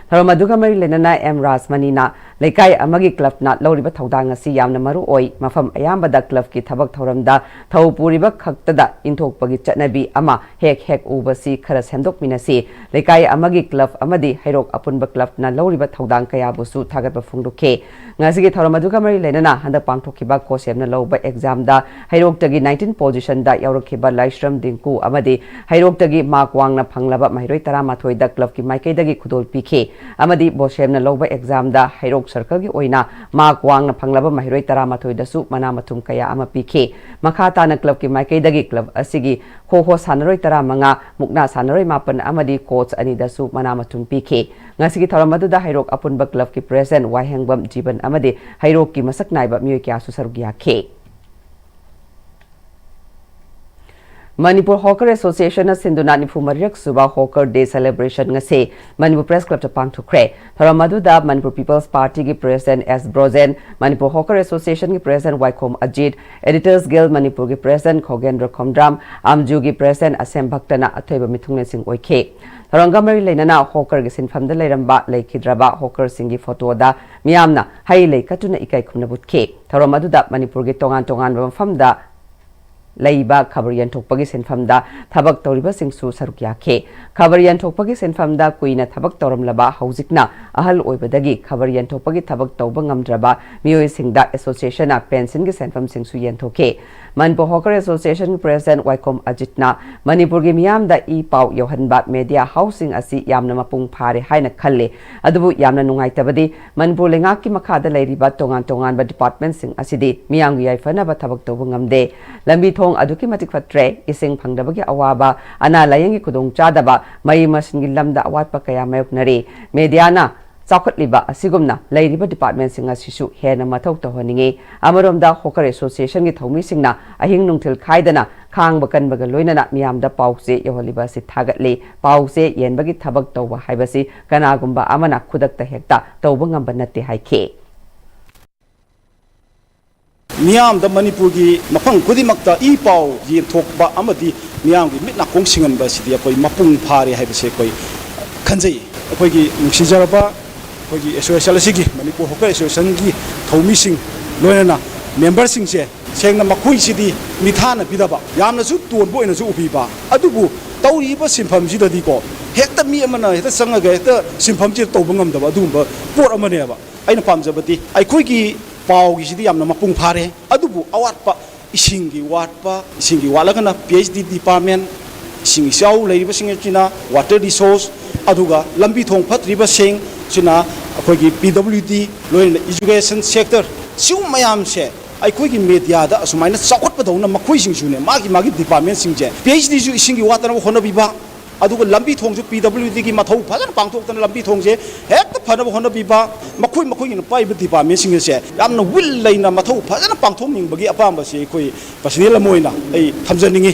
ꯊꯧꯔꯝ ꯑꯗꯨꯒ ꯃꯔꯤ ꯂꯩꯅꯅ ꯑꯦꯝ ꯔꯥꯖꯃꯅꯤꯅ ꯂꯩꯀꯥꯏ ꯑꯃꯒꯤ ꯀ꯭ꯂꯕꯅ ꯂꯧꯔꯤꯕ ꯊꯧꯗꯥꯡ ꯑꯁꯤ ꯌꯥꯝꯅ ꯃꯔꯨ ꯑꯣꯏ, ꯃꯐꯝ ꯑꯌꯥꯝꯕꯗ ꯀ꯭ꯂꯕꯀꯤ ꯊꯕꯛ ꯊꯧꯔꯝꯗ ꯊꯧ ꯄꯨꯔꯤꯕ ꯈꯛꯇꯗ ꯏꯟꯊꯣꯛꯄꯒꯤ ꯆꯠꯅꯕꯤ ꯑꯃ ꯍꯦꯛ ꯍꯦꯛ ꯎꯕꯁꯤ ꯈꯔ ꯁꯦꯝꯗꯣꯛꯃꯤꯟꯅꯁꯤ꯫ ꯂꯩꯀꯥꯏ ꯑꯃꯒꯤ ꯀ꯭ꯂꯕ ꯑꯃꯗꯤ ꯍꯩꯔꯣꯛ ꯑꯄꯨꯟꯕ ꯀ꯭ꯂꯕꯅ ꯂꯧꯔꯤꯕ ꯊꯧꯗꯥꯡ ꯀꯌꯥꯕꯨꯁꯨ ꯊꯥꯒꯠꯄ ꯐꯣꯡꯗꯣꯛꯈꯤ꯫ ꯉꯁꯤꯒꯤ ꯊꯧꯔꯝ ꯑꯗꯨꯒ ꯃꯔꯤ ꯂꯩꯅꯅ ꯍꯟꯗꯛ ꯄꯥꯡꯊꯣꯛꯈꯤꯕ ꯀꯣꯁꯦꯝꯅ ꯂꯧꯕ ꯑꯦꯛꯖꯥꯝꯗ ꯍꯩꯔꯣꯛꯇꯒꯤ ꯅꯥꯏꯟꯇꯤꯟ ꯄꯣꯖꯤꯁꯟꯗ ꯌꯥꯎꯔꯛꯈꯤꯕ ꯂꯥꯏꯁ꯭ꯔꯝ ꯗꯤꯡꯀꯨ ꯑꯃꯗꯤ ꯍꯩꯔꯣꯛꯇꯒꯤ ꯃꯥꯔꯛ ꯋꯥꯡꯅ ꯐꯪꯂꯕ ꯃꯍꯩꯔꯣꯏ ꯇꯔꯥꯃꯥꯊꯣꯏꯗ ꯀ꯭ꯂꯕꯀꯤ ꯃꯥꯏꯀꯩꯗꯒꯤ ꯈꯨꯗꯣꯜ ꯄꯤꯈꯤ꯫ ꯑꯃꯗꯤ ꯕꯣꯁꯦꯝꯅ ꯂꯧꯕ ꯑꯦꯛꯖꯥꯝꯗ ꯍꯩꯔꯣꯛ ꯁꯔꯀꯜꯒꯤ ꯑꯣꯏꯅ ꯃꯥꯔꯛ ꯋꯥꯡꯅ ꯐꯪꯂꯕ ꯃꯍꯩꯔꯣꯏ ꯇꯔꯥꯃꯥꯊꯣꯏꯗꯁꯨ ꯃꯅꯥ ꯃꯊꯨꯝ ꯀꯌꯥ ꯑꯃ ꯄꯤꯈꯤ꯫ ꯃꯈꯥ ꯇꯥꯅ ꯀ꯭ꯂꯕꯀꯤ ꯃꯥꯏꯀꯩꯗꯒꯤ ꯀ꯭ꯂꯕ ꯑꯁꯤꯒꯤ ꯈꯣ ꯈꯣ ꯁꯥꯟꯅꯔꯣꯏ ꯇꯔꯥꯃꯉꯥ, ꯃꯨꯛꯅꯥ ꯁꯥꯟꯅꯔꯣꯏ ꯃꯥꯄꯟ ꯑꯃꯗꯤ ꯀꯣꯆ ꯑꯅꯤꯗꯁꯨ ꯃꯅꯥ ꯃꯊꯨꯝ ꯄꯤꯈꯤ꯫ ꯉꯁꯤꯒꯤ ꯊꯧꯔꯝ ꯑꯗꯨꯗ ꯍꯩꯔꯣꯛ ꯑꯄꯨꯟꯕ ꯀ꯭ꯂꯕꯀꯤ ꯄ꯭ꯔꯦꯁꯤꯗꯦꯟꯠ ꯋꯥꯍꯦꯡꯕꯝ ꯖꯤꯕꯟ ꯑꯃꯗꯤ ꯍꯩꯔꯣꯛꯀꯤ ꯃꯁꯛ ꯅꯥꯏꯕ ꯃꯤꯑꯣꯏ ꯀꯌꯥꯁꯨ ꯁꯔꯨꯛ ꯌꯥꯈꯤ꯫ ꯃꯅꯤꯄꯨꯔ ꯍꯣꯀꯔ ꯑꯦꯁꯣꯁꯤꯌꯦꯁꯟꯅ ꯁꯤꯟꯗꯨꯅ ꯅꯤꯐꯨ ꯃꯔꯤꯔꯛ ꯁꯨꯕ ꯍꯣꯀꯔ ꯗꯦ ꯁꯦꯂꯦꯕ꯭ꯔꯦꯁꯟ ꯉꯁꯤ ꯃꯅꯤꯄꯨꯔ ꯄ꯭ꯔꯦꯁ ꯀ꯭ꯂꯕꯇ ꯄꯥꯡꯊꯣꯛꯈ꯭ꯔꯦ꯫ ꯊꯧꯔꯝ ꯑꯗꯨꯗ ꯃꯅꯤꯄꯨꯔ ꯄꯤꯄꯜꯁ ꯄꯥꯔꯇꯤꯒꯤ ꯄ꯭ꯔꯦꯁꯤꯗꯦꯟꯠ ꯑꯦꯁ ꯕ꯭ꯔꯣꯖꯦꯟ, ꯃꯅꯤꯄꯨꯔ ꯍꯣꯀꯔ ꯑꯦꯁꯣꯁꯤꯌꯦꯁꯟꯒꯤ ꯄ꯭ꯔꯦꯁꯤꯗꯦꯟꯠ ꯋꯥꯏꯈꯣꯝ ꯑꯖꯤꯠ, ꯑꯦꯗꯤꯇꯔꯁ ꯒꯤꯜ ꯃꯅꯤꯄꯨꯔꯒꯤ ꯄ꯭ꯔꯦꯁꯤꯗꯦꯟꯠ ꯈꯣꯒꯦꯟꯗ꯭ꯔ ꯈꯣꯝꯗ꯭ꯔꯥꯝ, ꯑꯥꯝꯖꯨꯒꯤ ꯄ꯭ꯔꯦꯁꯤꯗꯦꯟꯠ ꯑꯁꯦꯝ ꯚꯛꯇꯅ ꯑꯊꯣꯏꯕ ꯃꯤꯊꯨꯡꯂꯦꯟꯁꯤꯡ ꯑꯣꯏꯈꯤ꯫ ꯊꯧꯔꯝꯒ ꯃꯔꯤ ꯂꯩꯅꯅ ꯍꯣꯀꯔꯒꯤ ꯁꯤꯟꯐꯝꯗ ꯂꯩꯔꯝꯕ ꯂꯩꯈꯤꯗ꯭ꯔꯕ ꯍꯣꯀꯔꯁꯤꯡꯒꯤ ꯐꯣꯇꯣꯗ ꯃꯤꯌꯥꯝꯅ ꯍꯩ ꯂꯩ ꯀꯠꯇꯨꯅ ꯏꯀꯥꯏ ꯈꯨꯝꯅꯕ ꯎꯠꯈꯤ꯫ ꯊꯧꯔꯝ ꯑꯗꯨꯗ ꯃꯅꯤꯄꯨꯔꯒꯤ ꯇꯣꯉꯥꯟ ꯇꯣꯉꯥꯟꯕ ꯃꯐꯝꯗ ꯂꯩꯕ ꯈꯕꯔ ꯌꯦꯟꯊꯣꯛꯄꯒꯤ ꯁꯤꯟꯐꯝꯗ ꯊꯕꯛ ꯇꯧꯔꯤꯕꯁꯤꯡꯁꯨ ꯁꯔꯨꯛ ꯌꯥꯈꯤ꯫ ꯈꯕꯔ ꯌꯦꯟꯊꯣꯛꯄꯒꯤ ꯁꯤꯟꯐꯝꯗ ꯀꯨꯏꯅ ꯊꯕꯛ ꯇꯧꯔꯝꯂꯕ, ꯍꯧꯖꯤꯛꯅ ꯑꯍꯜ ꯑꯣꯏꯕꯗꯒꯤ ꯈꯕꯔ ꯌꯦꯟꯊꯣꯛꯄꯒꯤ ꯊꯕꯛ ꯇꯧꯕ ꯉꯝꯗ꯭ꯔꯕ ꯃꯤꯑꯣꯏꯁꯤꯡꯗ ꯑꯦꯁꯣꯁꯤꯌꯦꯁꯟꯅ ꯄꯦꯟꯁꯤꯟꯒꯤ ꯁꯦꯟꯐꯝꯁꯤꯡꯁꯨ ꯌꯦꯟꯊꯣꯛꯈꯤ꯫ ꯃꯅꯤꯄꯨꯔ ꯍꯣꯀꯔ ꯑꯦꯁꯣꯁꯤꯌꯦꯁꯟꯒꯤ ꯄ꯭ꯔꯦꯁꯤꯗꯦꯟꯠ ꯋꯥꯏꯈꯣꯝ ꯑꯖꯤꯠꯅ ꯃꯅꯤꯄꯨꯔꯒꯤ ꯃꯤꯌꯥꯝꯗ ꯏ ꯄꯥꯎ ꯌꯧꯍꯟꯕ ꯃꯦꯗꯤꯌꯥ ꯍꯥꯎꯁꯁꯤꯡ ꯑꯁꯤ ꯌꯥꯝꯅ ꯃꯄꯨꯡ ꯐꯥꯔꯦ ꯍꯥꯏꯅ ꯈꯜꯂꯤ, ꯑꯗꯨꯕꯨ ꯌꯥꯝꯅ ꯅꯨꯡꯉꯥꯏꯇꯕꯗꯤ ꯃꯅꯤꯄꯨꯔ ꯂꯩꯉꯥꯛꯀꯤ ꯃꯈꯥꯗ ꯂꯩꯔꯤꯕ ꯇꯣꯉꯥꯟ ꯇꯣꯉꯥꯟꯕ ꯗꯤꯄꯥꯔꯠꯃꯦꯟꯠꯁꯤꯡ ꯑꯁꯤꯗꯤ ꯃꯤꯌꯥꯝꯒꯤ ꯌꯥꯏꯐꯅꯕ ꯊꯕꯛ ꯇꯧꯕ ꯉꯝꯗꯦ꯫ ꯂꯝꯕꯤ ꯊꯣꯡ ꯑꯗꯨꯛꯀꯤ ꯃꯇꯤꯛ ꯐꯠꯇ꯭ꯔꯦ, ꯏꯁꯤꯡ ꯐꯪꯗꯕꯒꯤ ꯑꯋꯥꯕ, ꯑꯅꯥ ꯂꯥꯌꯦꯡꯒꯤ ꯈꯨꯗꯣꯡꯆꯥꯗꯕ, ꯃꯍꯩ ꯃꯁꯤꯡꯒꯤ ꯂꯝꯗ ꯑꯋꯥꯠꯄ ꯀꯌꯥ ꯃꯥꯌꯣꯛꯅꯔꯤ꯫ ꯃꯦꯗꯤꯌꯥꯅ ꯆꯥꯎꯈꯠꯂꯤꯕ ꯑꯁꯤꯒꯨꯝꯅ ꯂꯩꯔꯤꯕ ꯗꯤꯄꯥꯔꯠꯃꯦꯟꯠꯁꯤꯡ ꯑꯁꯤꯁꯨ ꯍꯦꯟꯅ ꯃꯊꯧ ꯇꯧꯍꯟꯅꯤꯡꯏ꯫ ꯑꯃꯔꯣꯝꯗ ꯍꯣꯀꯔ ꯑꯦꯁꯣꯁꯤꯌꯦꯁꯟꯒꯤ ꯊꯧꯃꯤꯁꯤꯡꯅ ꯑꯍꯤꯡ ꯅꯨꯡꯊꯤꯜ ꯈꯥꯏꯗꯅ ꯈꯥꯡꯕ ꯀꯟꯕꯒ ꯂꯣꯏꯅꯅ ꯃꯤꯌꯥꯝꯗ ꯄꯥꯎ ꯆꯦ ꯌꯧꯍꯜꯂꯤꯕ ꯑꯁꯤ ꯊꯥꯒꯠꯂꯤ꯫ ꯄꯥꯎ ꯆꯦ ꯌꯦꯟꯕꯒꯤ ꯊꯕꯛ ꯇꯧꯕ ꯍꯥꯏꯕꯁꯤ ꯀꯅꯥꯒꯨꯝꯕ ꯑꯃꯅ ꯈꯨꯗꯛꯇ ꯍꯦꯛꯇ ꯇꯧꯕ ꯉꯝꯕ ꯅꯠꯇꯦ ꯍꯥꯏꯈꯤ꯫ ꯃꯤꯌꯥꯝꯗ ꯃꯅꯤꯄꯨꯔꯒꯤ ꯃꯐꯝ ꯈꯨꯗꯤꯡꯃꯛꯇ ꯏ ꯄꯥꯎ ꯌꯦꯟꯊꯣꯛꯄ ꯑꯃꯗꯤ ꯃꯤꯌꯥꯝꯒꯤ ꯃꯤꯠ ꯅꯥꯀꯣꯡ ꯁꯤꯡꯍꯟꯕ ꯑꯁꯤꯗꯤ ꯑꯩꯈꯣꯏ ꯃꯄꯨꯡ ꯐꯥꯔꯦ ꯍꯥꯏꯕꯁꯦ ꯑꯩꯈꯣꯏ ꯈꯟꯖꯩ꯫ ꯑꯩꯈꯣꯏꯒꯤ ꯅꯨꯡꯁꯤꯖꯔꯕ ꯑꯩꯈꯣꯏꯒꯤ ꯑꯦꯁꯣꯁꯤꯌꯦꯁꯟ ꯑꯁꯤꯒꯤ, ꯃꯅꯤꯄꯨꯔ ꯍꯣꯀꯔ ꯑꯦꯁꯣꯁꯤꯌꯦꯁꯟꯒꯤ ꯊꯧꯃꯤꯁꯤꯡ, ꯂꯣꯏꯅꯅ ꯃꯦꯝꯕꯔꯁꯤꯡꯁꯦ, ꯁꯦꯡꯅ ꯃꯈꯣꯏꯁꯤꯗꯤ ꯃꯤꯊꯥꯅ ꯄꯤꯗꯕ, ꯌꯥꯝꯅꯁꯨ ꯇꯣꯟꯕ ꯑꯣꯏꯅꯁꯨ ꯎꯕꯤꯕ, ꯑꯗꯨꯕꯨ ꯇꯧꯔꯤꯕ ꯁꯤꯟꯐꯝꯁꯤꯗꯗꯤꯀꯣ, ꯍꯦꯛꯇ ꯃꯤ ꯑꯃꯅ ꯍꯦꯛꯇ ꯆꯪꯉꯒ ꯍꯦꯛꯇ ꯁꯤꯟꯐꯝꯁꯤꯗ ꯇꯧꯕ ꯉꯝꯗꯕ ꯑꯗꯨꯒꯨꯝꯕ ꯄꯣꯠ ꯑꯃꯅꯦꯕ꯫ ꯑꯩꯅ ꯄꯥꯝꯖꯕꯗꯤ ꯑꯩꯈꯣꯏꯒꯤ ꯄꯥꯎꯒꯤꯁꯤꯗꯤ ꯌꯥꯝꯅ ꯃꯄꯨꯡ ꯐꯥꯔꯦ, ꯑꯗꯨꯕꯨ ꯑꯋꯥꯠꯄ, ꯏꯁꯤꯡꯒꯤ ꯋꯥꯠꯄ, ꯏꯁꯤꯡꯒꯤ ꯋꯥꯠꯂꯒꯅ ꯄꯤ ꯑꯩꯆ ꯗꯤ ꯗꯤꯄꯥꯔꯠꯃꯦꯟ, ꯏꯁꯤꯡ ꯏꯆꯥꯎ ꯂꯩꯔꯤꯕꯁꯤꯡ ꯑꯁꯤꯅ ꯋꯥꯇꯔ ꯔꯤꯁꯣꯔꯁ, ꯑꯗꯨꯒ ꯂꯝꯕꯤ ꯊꯣꯡ ꯐꯠꯇ꯭ꯔꯤꯕꯁꯤꯡ ꯁꯤꯅ ꯑꯩꯈꯣꯏꯒꯤ ꯄꯤ ꯗꯕ꯭ꯂꯤꯎ ꯗꯤ, ꯂꯣꯏꯅꯅ ꯏꯖꯨꯀꯦꯁꯟ ꯁꯦꯛꯇꯔ, ꯁꯤꯒꯨꯝꯕ ꯃꯌꯥꯝꯁꯦ ꯑꯩꯈꯣꯏꯒꯤ ꯃꯦꯗꯤꯌꯥꯗ ꯑꯁꯨꯃꯥꯏꯅ ꯆꯥꯎꯈꯠꯄꯗꯧꯅ ꯃꯈꯣꯏꯁꯤꯡꯁꯨꯅꯦ, ꯃꯥꯒꯤ ꯃꯥꯒꯤ ꯗꯤꯄꯥꯔꯠꯃꯦꯟꯁꯤꯡꯁꯦ, ꯄꯤ ꯑꯩꯆ ꯗꯤꯁꯨ ꯏꯁꯤꯡꯒꯤ ꯋꯥꯠꯇꯅꯕ ꯍꯣꯠꯅꯕꯤꯕ, ꯑꯗꯨꯒ ꯂꯝꯕꯤ ꯊꯣꯡꯁꯨ ꯄꯤ ꯗꯕ꯭ꯂꯤꯎ ꯗꯤꯒꯤ ꯃꯊꯧ ꯐꯖꯅ ꯄꯥꯡꯊꯣꯛꯇꯅ ꯂꯝꯕꯤ ꯊꯣꯡꯁꯦ ꯍꯦꯛꯇ ꯐꯅꯕ ꯍꯣꯠꯅꯕꯤꯕ, ꯃꯈꯣꯏ ꯃꯈꯣꯏꯒꯤꯅ ꯄꯥꯏꯕ ꯗꯤꯄꯥꯔꯠꯃꯦꯟꯁꯤꯡ ꯑꯁꯦ ꯌꯥꯝꯅ ꯋꯤꯜ ꯂꯩꯅ ꯃꯊꯧ ꯐꯖꯅ ꯄꯥꯡꯊꯣꯛꯅꯤꯡꯕꯒꯤ ꯑꯄꯥꯝꯕꯁꯤ ꯑꯩꯈꯣꯏ ꯄꯔꯁꯅꯦꯜ ꯑꯃ ꯑꯣꯏꯅ ꯑꯩ ꯊꯝꯖꯅꯤꯡꯉꯤ꯫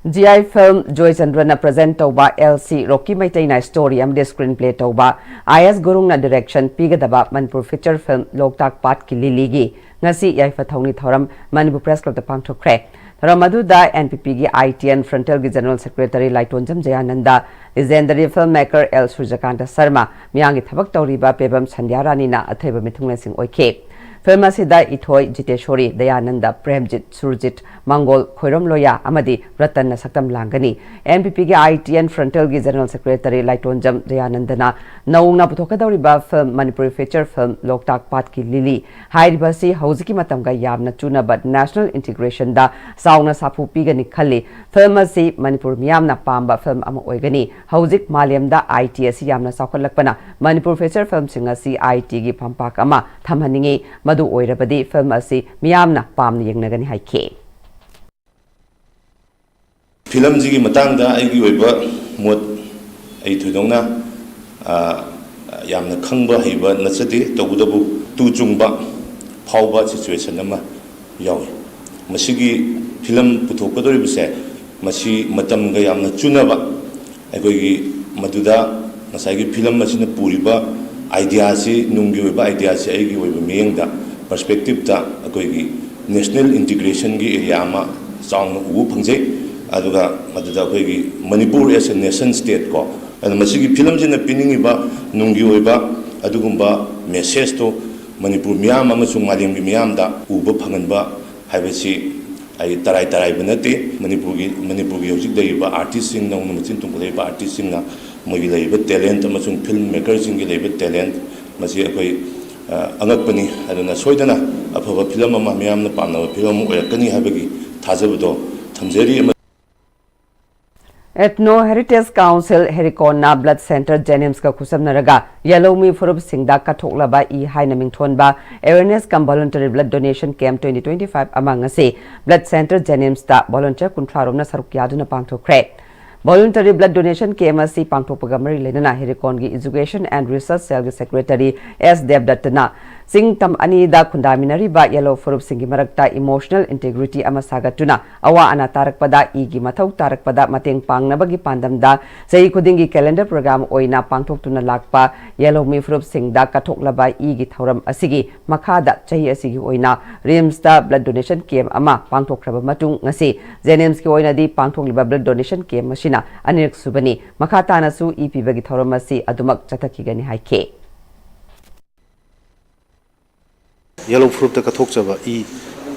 ꯖꯤ ꯑꯥꯏ ꯐꯤꯜꯝ ꯖꯣꯏꯆꯟꯗ꯭ꯔꯅ ꯄ꯭ꯔꯖꯦꯟ ꯇꯧꯕ ꯑꯦꯜ ꯁꯤ ꯔꯣꯀꯤ ꯃꯩꯇꯩꯅ ꯁ꯭ꯇꯣꯔꯤ ꯑꯃꯗꯤ ꯁ꯭ꯀ꯭ꯔꯤꯟ ꯄ꯭ꯂꯦ ꯇꯧꯕ ꯑꯥꯏ ꯑꯦꯁ ꯒꯨꯔꯨꯡꯅ ꯗꯤꯔꯦꯛꯁꯟ ꯄꯤꯒꯗꯕ ꯃꯅꯤꯄꯨꯔ ꯐꯤꯆꯔ ꯐꯤꯜꯝ ꯂꯣꯛꯇꯥꯛ ꯄꯥꯠꯀꯤ ꯂꯤꯂꯤꯒꯤ ꯉꯁꯤ ꯌꯥꯏꯐ ꯊꯧꯅꯤ ꯊꯧꯔꯝ ꯃꯅꯤꯄꯨꯔ ꯄ꯭ꯔꯦꯁ ꯀ꯭ꯂꯕꯇ ꯄꯥꯡꯊꯣꯛꯈ꯭ꯔꯦ꯫ ꯊꯧꯔꯝ ꯑꯗꯨꯗ ꯑꯦꯟ ꯄꯤ ꯄꯤꯒꯤ ꯑꯥꯏ ꯇꯤ ꯑꯦꯟ ꯐ꯭ꯔꯟꯇꯦꯜꯒꯤ ꯖꯦꯅꯔꯦꯜ ꯁꯦꯀ꯭ꯔꯦꯇꯔꯤ ꯂꯥꯏꯇꯣꯟꯖꯝ ꯖꯌꯥꯅꯟꯗ, legendary film maker L Surjakanta Sharma, ꯃꯤꯌꯥꯝꯒꯤ ꯊꯕꯛ ꯇꯧꯔꯤꯕ ꯄꯦꯕꯝ ꯁꯟꯙ꯭ꯌꯥ ꯔꯥꯅꯤꯅ ꯑꯊꯣꯏꯕ ꯃꯤꯊꯨꯡꯂꯦꯟꯁꯤꯡ ꯑꯣꯏꯈꯤ꯫ ꯐꯤꯜꯝ ꯑꯁꯤꯗ ꯏꯊꯣꯏ, ꯖꯤꯇꯦꯁꯣꯔꯤ, ꯗꯌꯥꯅꯟꯗ, ꯄ꯭ꯔꯦꯝꯖꯤꯠ, ꯁꯨꯔꯖꯤꯠ, ꯃꯪꯒꯣꯜ, ꯈꯣꯏꯔꯝ ꯂꯣꯌꯥ ꯑꯃꯗꯤ ꯔꯇꯟꯅ ꯁꯛꯇꯝ ꯂꯥꯡꯒꯅꯤ꯫ ꯑꯦꯟ ꯄꯤ ꯄꯤꯒꯤ ꯑꯥꯏ ꯇꯤ ꯑꯦꯟ ꯐ꯭ꯔꯟꯇꯦꯜꯒꯤ ꯖꯦꯅꯔꯦꯜ ꯁꯦꯀ꯭ꯔꯦꯇꯔꯤ ꯂꯥꯏꯇꯣꯟꯖꯝ ꯖꯌꯥꯅꯟꯗꯅ ꯅꯧꯅ ꯄꯨꯊꯣꯛꯀꯗꯧꯔꯤꯕ ꯐꯤꯜꯝ ꯃꯅꯤꯄꯨꯔꯤ ꯐꯤꯆꯔ ꯐꯤꯜꯝ ꯂꯣꯛꯇꯥꯛ ꯄꯥꯠꯀꯤ ꯂꯤꯂꯤ ꯍꯥꯏꯔꯤꯕ ꯑꯁꯤ ꯍꯧꯖꯤꯛꯀꯤ ꯃꯇꯝꯒ ꯌꯥꯝꯅ ꯆꯨꯅꯕ ꯅꯦꯁꯅꯦꯜ ꯏꯟꯇꯤꯒ꯭ꯔꯦꯁꯟꯗ ꯆꯥꯎꯅ ꯁꯥꯐꯨ ꯄꯤꯒꯅꯤ ꯈꯜꯂꯤ꯫ ꯐꯤꯜꯝ ꯑꯁꯤ ꯃꯅꯤꯄꯨꯔ ꯃꯤꯌꯥꯝꯅ ꯄꯥꯝꯕ ꯐꯤꯜꯝ ꯑꯃ ꯑꯣꯏꯒꯅꯤ꯫ ꯍꯧꯖꯤꯛ ꯃꯥꯂꯦꯝꯗ ꯑꯥꯏ ꯇꯤ ꯑꯁꯤ ꯌꯥꯝꯅ ꯆꯥꯎꯈꯠꯂꯛꯄꯅ ꯃꯅꯤꯄꯨꯔ ꯐꯤꯆꯔ ꯐꯤꯜꯝꯁꯤꯡ ꯑꯁꯤ ꯑꯥꯏ ꯇꯤꯒꯤ ꯐꯝꯄꯥꯛ ꯑꯃ ꯊꯝꯍꯟꯅꯤꯡꯏ꯫ ꯃꯗꯨ ꯑꯣꯏꯔꯕꯗꯤ ꯐꯤꯜꯝ ꯑꯁꯤ ꯃꯤꯌꯥꯝꯅ ꯄꯥꯝꯅ ꯌꯦꯡꯅꯒꯅꯤ ꯍꯥꯏꯈꯤ꯫ ꯐꯤꯂꯝꯁꯤꯒꯤ ꯃꯇꯥꯡꯗ ꯑꯩꯒꯤ ꯑꯣꯏꯕ ꯃꯣꯠ ꯑꯩ ꯊꯣꯏꯗꯣꯛꯅ ꯌꯥꯝꯅ ꯈꯪꯕ ꯍꯩꯕ ꯅꯠꯆꯗꯦ꯫ ꯇꯧꯕꯇꯕꯨ ꯇꯨ ꯆꯨꯡꯕ ꯐꯥꯎꯕ ꯁꯤꯆꯨꯋꯦꯁꯟ ꯑꯃ ꯌꯥꯎꯏ꯫ ꯃꯁꯤꯒꯤ ꯐꯤꯂꯝ ꯄꯨꯊꯣꯛꯀꯗꯧꯔꯤꯕꯁꯦ ꯃꯁꯤ ꯃꯇꯝꯒ ꯌꯥꯝꯅ ꯆꯨꯅꯕ, ꯑꯩꯈꯣꯏꯒꯤ ꯃꯗꯨꯗ ꯉꯁꯥꯏꯒꯤ ꯐꯤꯂꯝ ꯑꯁꯤꯅ ꯄꯨꯔꯤꯕ ꯑꯥꯏꯗꯤꯌꯥꯁꯤ, ꯅꯨꯡꯒꯤ ꯑꯣꯏꯕ ꯑꯥꯏꯗꯤꯌꯥꯁꯤ ꯑꯩꯒꯤ ꯑꯣꯏꯕ ꯃꯤꯠꯌꯦꯡꯗ ꯄꯔꯁꯄꯦꯛꯇꯤꯞꯇ ꯑꯩꯈꯣꯏꯒꯤ ꯅꯦꯁꯅꯦꯜ ꯏꯟꯇꯤꯒ꯭ꯔꯦꯁꯟꯒꯤ ꯑꯦꯔꯤꯌꯥ ꯑꯃ ꯆꯥꯎꯅ ꯎꯕ ꯐꯪꯖꯩ꯫ ꯑꯗꯨꯒ ꯃꯗꯨꯗ ꯑꯩꯈꯣꯏꯒꯤ Manipur as a nation state ꯀꯣ, ꯑꯗꯨꯅ ꯃꯁꯤꯒꯤ ꯐꯤꯂꯝꯁꯤꯅ ꯄꯤꯅꯤꯡꯉꯤꯕ ꯅꯨꯡꯒꯤ ꯑꯣꯏꯕ ꯑꯗꯨꯒꯨꯝꯕ ꯃꯦꯁꯦꯖꯇꯣ ꯃꯅꯤꯄꯨꯔ ꯃꯤꯌꯥꯝ ꯑꯃꯁꯨꯡ ꯃꯥꯂꯦꯝꯒꯤ ꯃꯤꯌꯥꯝꯗ ꯎꯕ ꯐꯪꯍꯟꯕ ꯍꯥꯏꯕꯁꯤ ꯑꯩ ꯇꯔꯥꯏ ꯇꯔꯥꯏꯕ ꯅꯠꯇꯦ꯫ ꯃꯅꯤꯄꯨꯔꯒꯤ, ꯃꯅꯤꯄꯨꯔꯒꯤ ꯍꯧꯖꯤꯛ ꯂꯩꯔꯤꯕ ꯑꯥꯔꯇꯤꯁꯁꯤꯡ, ꯅꯧꯅ ꯃꯆꯤꯟ ꯇꯨꯡꯈꯠꯂꯛꯏꯕ ꯑꯥꯔꯇꯤꯁꯁꯤꯡꯅ ꯃꯣꯏꯒꯤ ꯂꯩꯔꯤꯕ ꯇꯦꯂꯦꯟꯠ ꯑꯃꯁꯨꯡ ꯐꯤꯜꯝ ꯃꯦꯀꯔꯁꯤꯡꯒꯤ ꯂꯩꯔꯤꯕ ꯇꯦꯂꯦꯟꯠ, ꯃꯁꯤ ꯑꯩꯈꯣꯏ, ꯑ, ꯑꯉꯛꯄꯅꯤ꯫ ꯑꯗꯨꯅ ꯁꯣꯏꯗꯅ ꯑꯐꯕ ꯐꯤꯂꯝ ꯑꯃ, ꯃꯤꯌꯥꯝꯅ ꯄꯥꯝꯅꯕ ꯐꯤꯂꯝ ꯑꯃ ꯑꯣꯏꯔꯛꯀꯅꯤ ꯍꯥꯏꯕꯒꯤ ꯊꯥꯖꯕꯗꯣ ꯊꯝꯖꯔꯤ꯫ ꯑꯃ Ethno Heritage Council ꯍꯦꯔꯤꯀꯣꯟꯅ Blood Centre ꯖꯦꯅꯤꯝꯁꯀ ꯈꯨꯠꯁꯝꯅꯔꯒ ꯌꯦꯜꯍꯧꯃꯤ ꯐꯨꯔꯨꯞꯁꯤꯡꯗ ꯀꯠꯊꯣꯛꯂꯕ E ꯍꯥꯏꯅ ꯃꯤꯡꯊꯣꯟꯕ Awareness cum Voluntary Blood Donation Camp twenty twenty-five ꯑꯃ ꯉꯁꯤ Blood Centre ꯖꯦꯅꯤꯝꯁꯇ ꯚꯣꯂꯨꯟꯇꯤꯌꯔ ꯀꯨꯟꯊ꯭ꯔꯥ ꯔꯣꯝꯅ ꯁꯔꯨꯛ ꯌꯥꯗꯨꯅ ꯄꯥꯡꯊꯣꯛꯈ꯭ꯔꯦ꯫ ꯚꯣꯂꯨꯟꯇꯔꯤ ꯕ꯭ꯂꯗ ꯗꯣꯅꯦꯁꯟ ꯀꯦꯝꯞ ꯑꯁꯤ ꯄꯥꯡꯊꯣꯛꯄꯒ ꯃꯔꯤ ꯂꯩꯅꯅ ꯍꯦꯔꯤꯀꯣꯟꯒꯤ ꯏꯖꯨꯀꯦꯁꯟ ꯑꯦꯟ ꯔꯤꯁꯔꯆ ꯁꯦꯜꯒꯤ ꯁꯦꯀ꯭ꯔꯦꯇꯔꯤ ꯑꯦꯁ ꯗꯦꯕꯗꯠꯇꯅ ꯆꯤꯡ ꯇꯝ ꯑꯅꯤꯗ ꯈꯨꯟꯗꯥꯃꯤꯟꯅꯔꯤꯕ ꯌꯦꯜꯍꯧ ꯐꯨꯔꯨꯞꯁꯤꯡꯒꯤ ꯃꯔꯛꯇ ꯏꯃꯣꯁꯅꯦꯜ ꯏꯟꯇꯤꯒ꯭ꯔꯤꯇꯤ ꯑꯃ ꯁꯥꯒꯠꯇꯨꯅ ꯑꯋꯥ ꯑꯅꯥ ꯇꯥꯔꯛꯄꯗ ꯏꯒꯤ ꯃꯊꯧ ꯇꯥꯔꯛꯄꯗ ꯃꯇꯦꯡ ꯄꯥꯡꯅꯕꯒꯤ ꯄꯥꯟꯗꯝꯗ ꯆꯍꯤ ꯈꯨꯗꯤꯡꯒꯤ ꯀꯦꯂꯦꯟꯗꯔ ꯄ꯭ꯔꯣꯒ꯭ꯔꯥꯝ ꯑꯣꯏꯅ ꯄꯥꯡꯊꯣꯛꯇꯨꯅ ꯂꯥꯛꯄ ꯌꯦꯜꯍꯧꯃꯤ ꯐꯨꯔꯨꯞꯁꯤꯡꯗ ꯀꯠꯊꯣꯛꯂꯕ ꯏꯒꯤ ꯊꯧꯔꯝ ꯑꯁꯤꯒꯤ ꯃꯈꯥꯗ ꯆꯍꯤ ꯑꯁꯤꯒꯤ ꯑꯣꯏꯅ ꯔꯤꯝꯁꯇ ꯕ꯭ꯂꯗ ꯗꯣꯅꯦꯁꯟ ꯀꯦꯝꯞ ꯑꯃ ꯄꯥꯡꯊꯣꯛꯈ꯭ꯔꯕ ꯃꯇꯨꯡ ꯉꯁꯤ ꯖꯦꯅꯤꯝꯁꯀꯤ ꯑꯣꯏꯅꯗꯤ ꯄꯥꯡꯊꯣꯛꯂꯤꯕ ꯕ꯭ꯂꯗ ꯗꯣꯅꯦꯁꯟ ꯀꯦꯝꯞ ꯑꯁꯤꯅ ꯑꯅꯤꯔꯛ ꯁꯨꯕꯅꯤ꯫ ꯃꯈꯥ ꯇꯥꯅꯁꯨ ꯏ ꯄꯤꯕꯒꯤ ꯊꯧꯔꯝ ꯑꯁꯤ ꯑꯗꯨꯃꯛ ꯆꯠꯊꯈꯤꯒꯅꯤ ꯍꯥꯏꯈꯤ꯫ ꯌꯦꯜꯍꯧ ꯐꯨꯔꯨꯞꯇ ꯀꯠꯊꯣꯛꯆꯕ ꯏ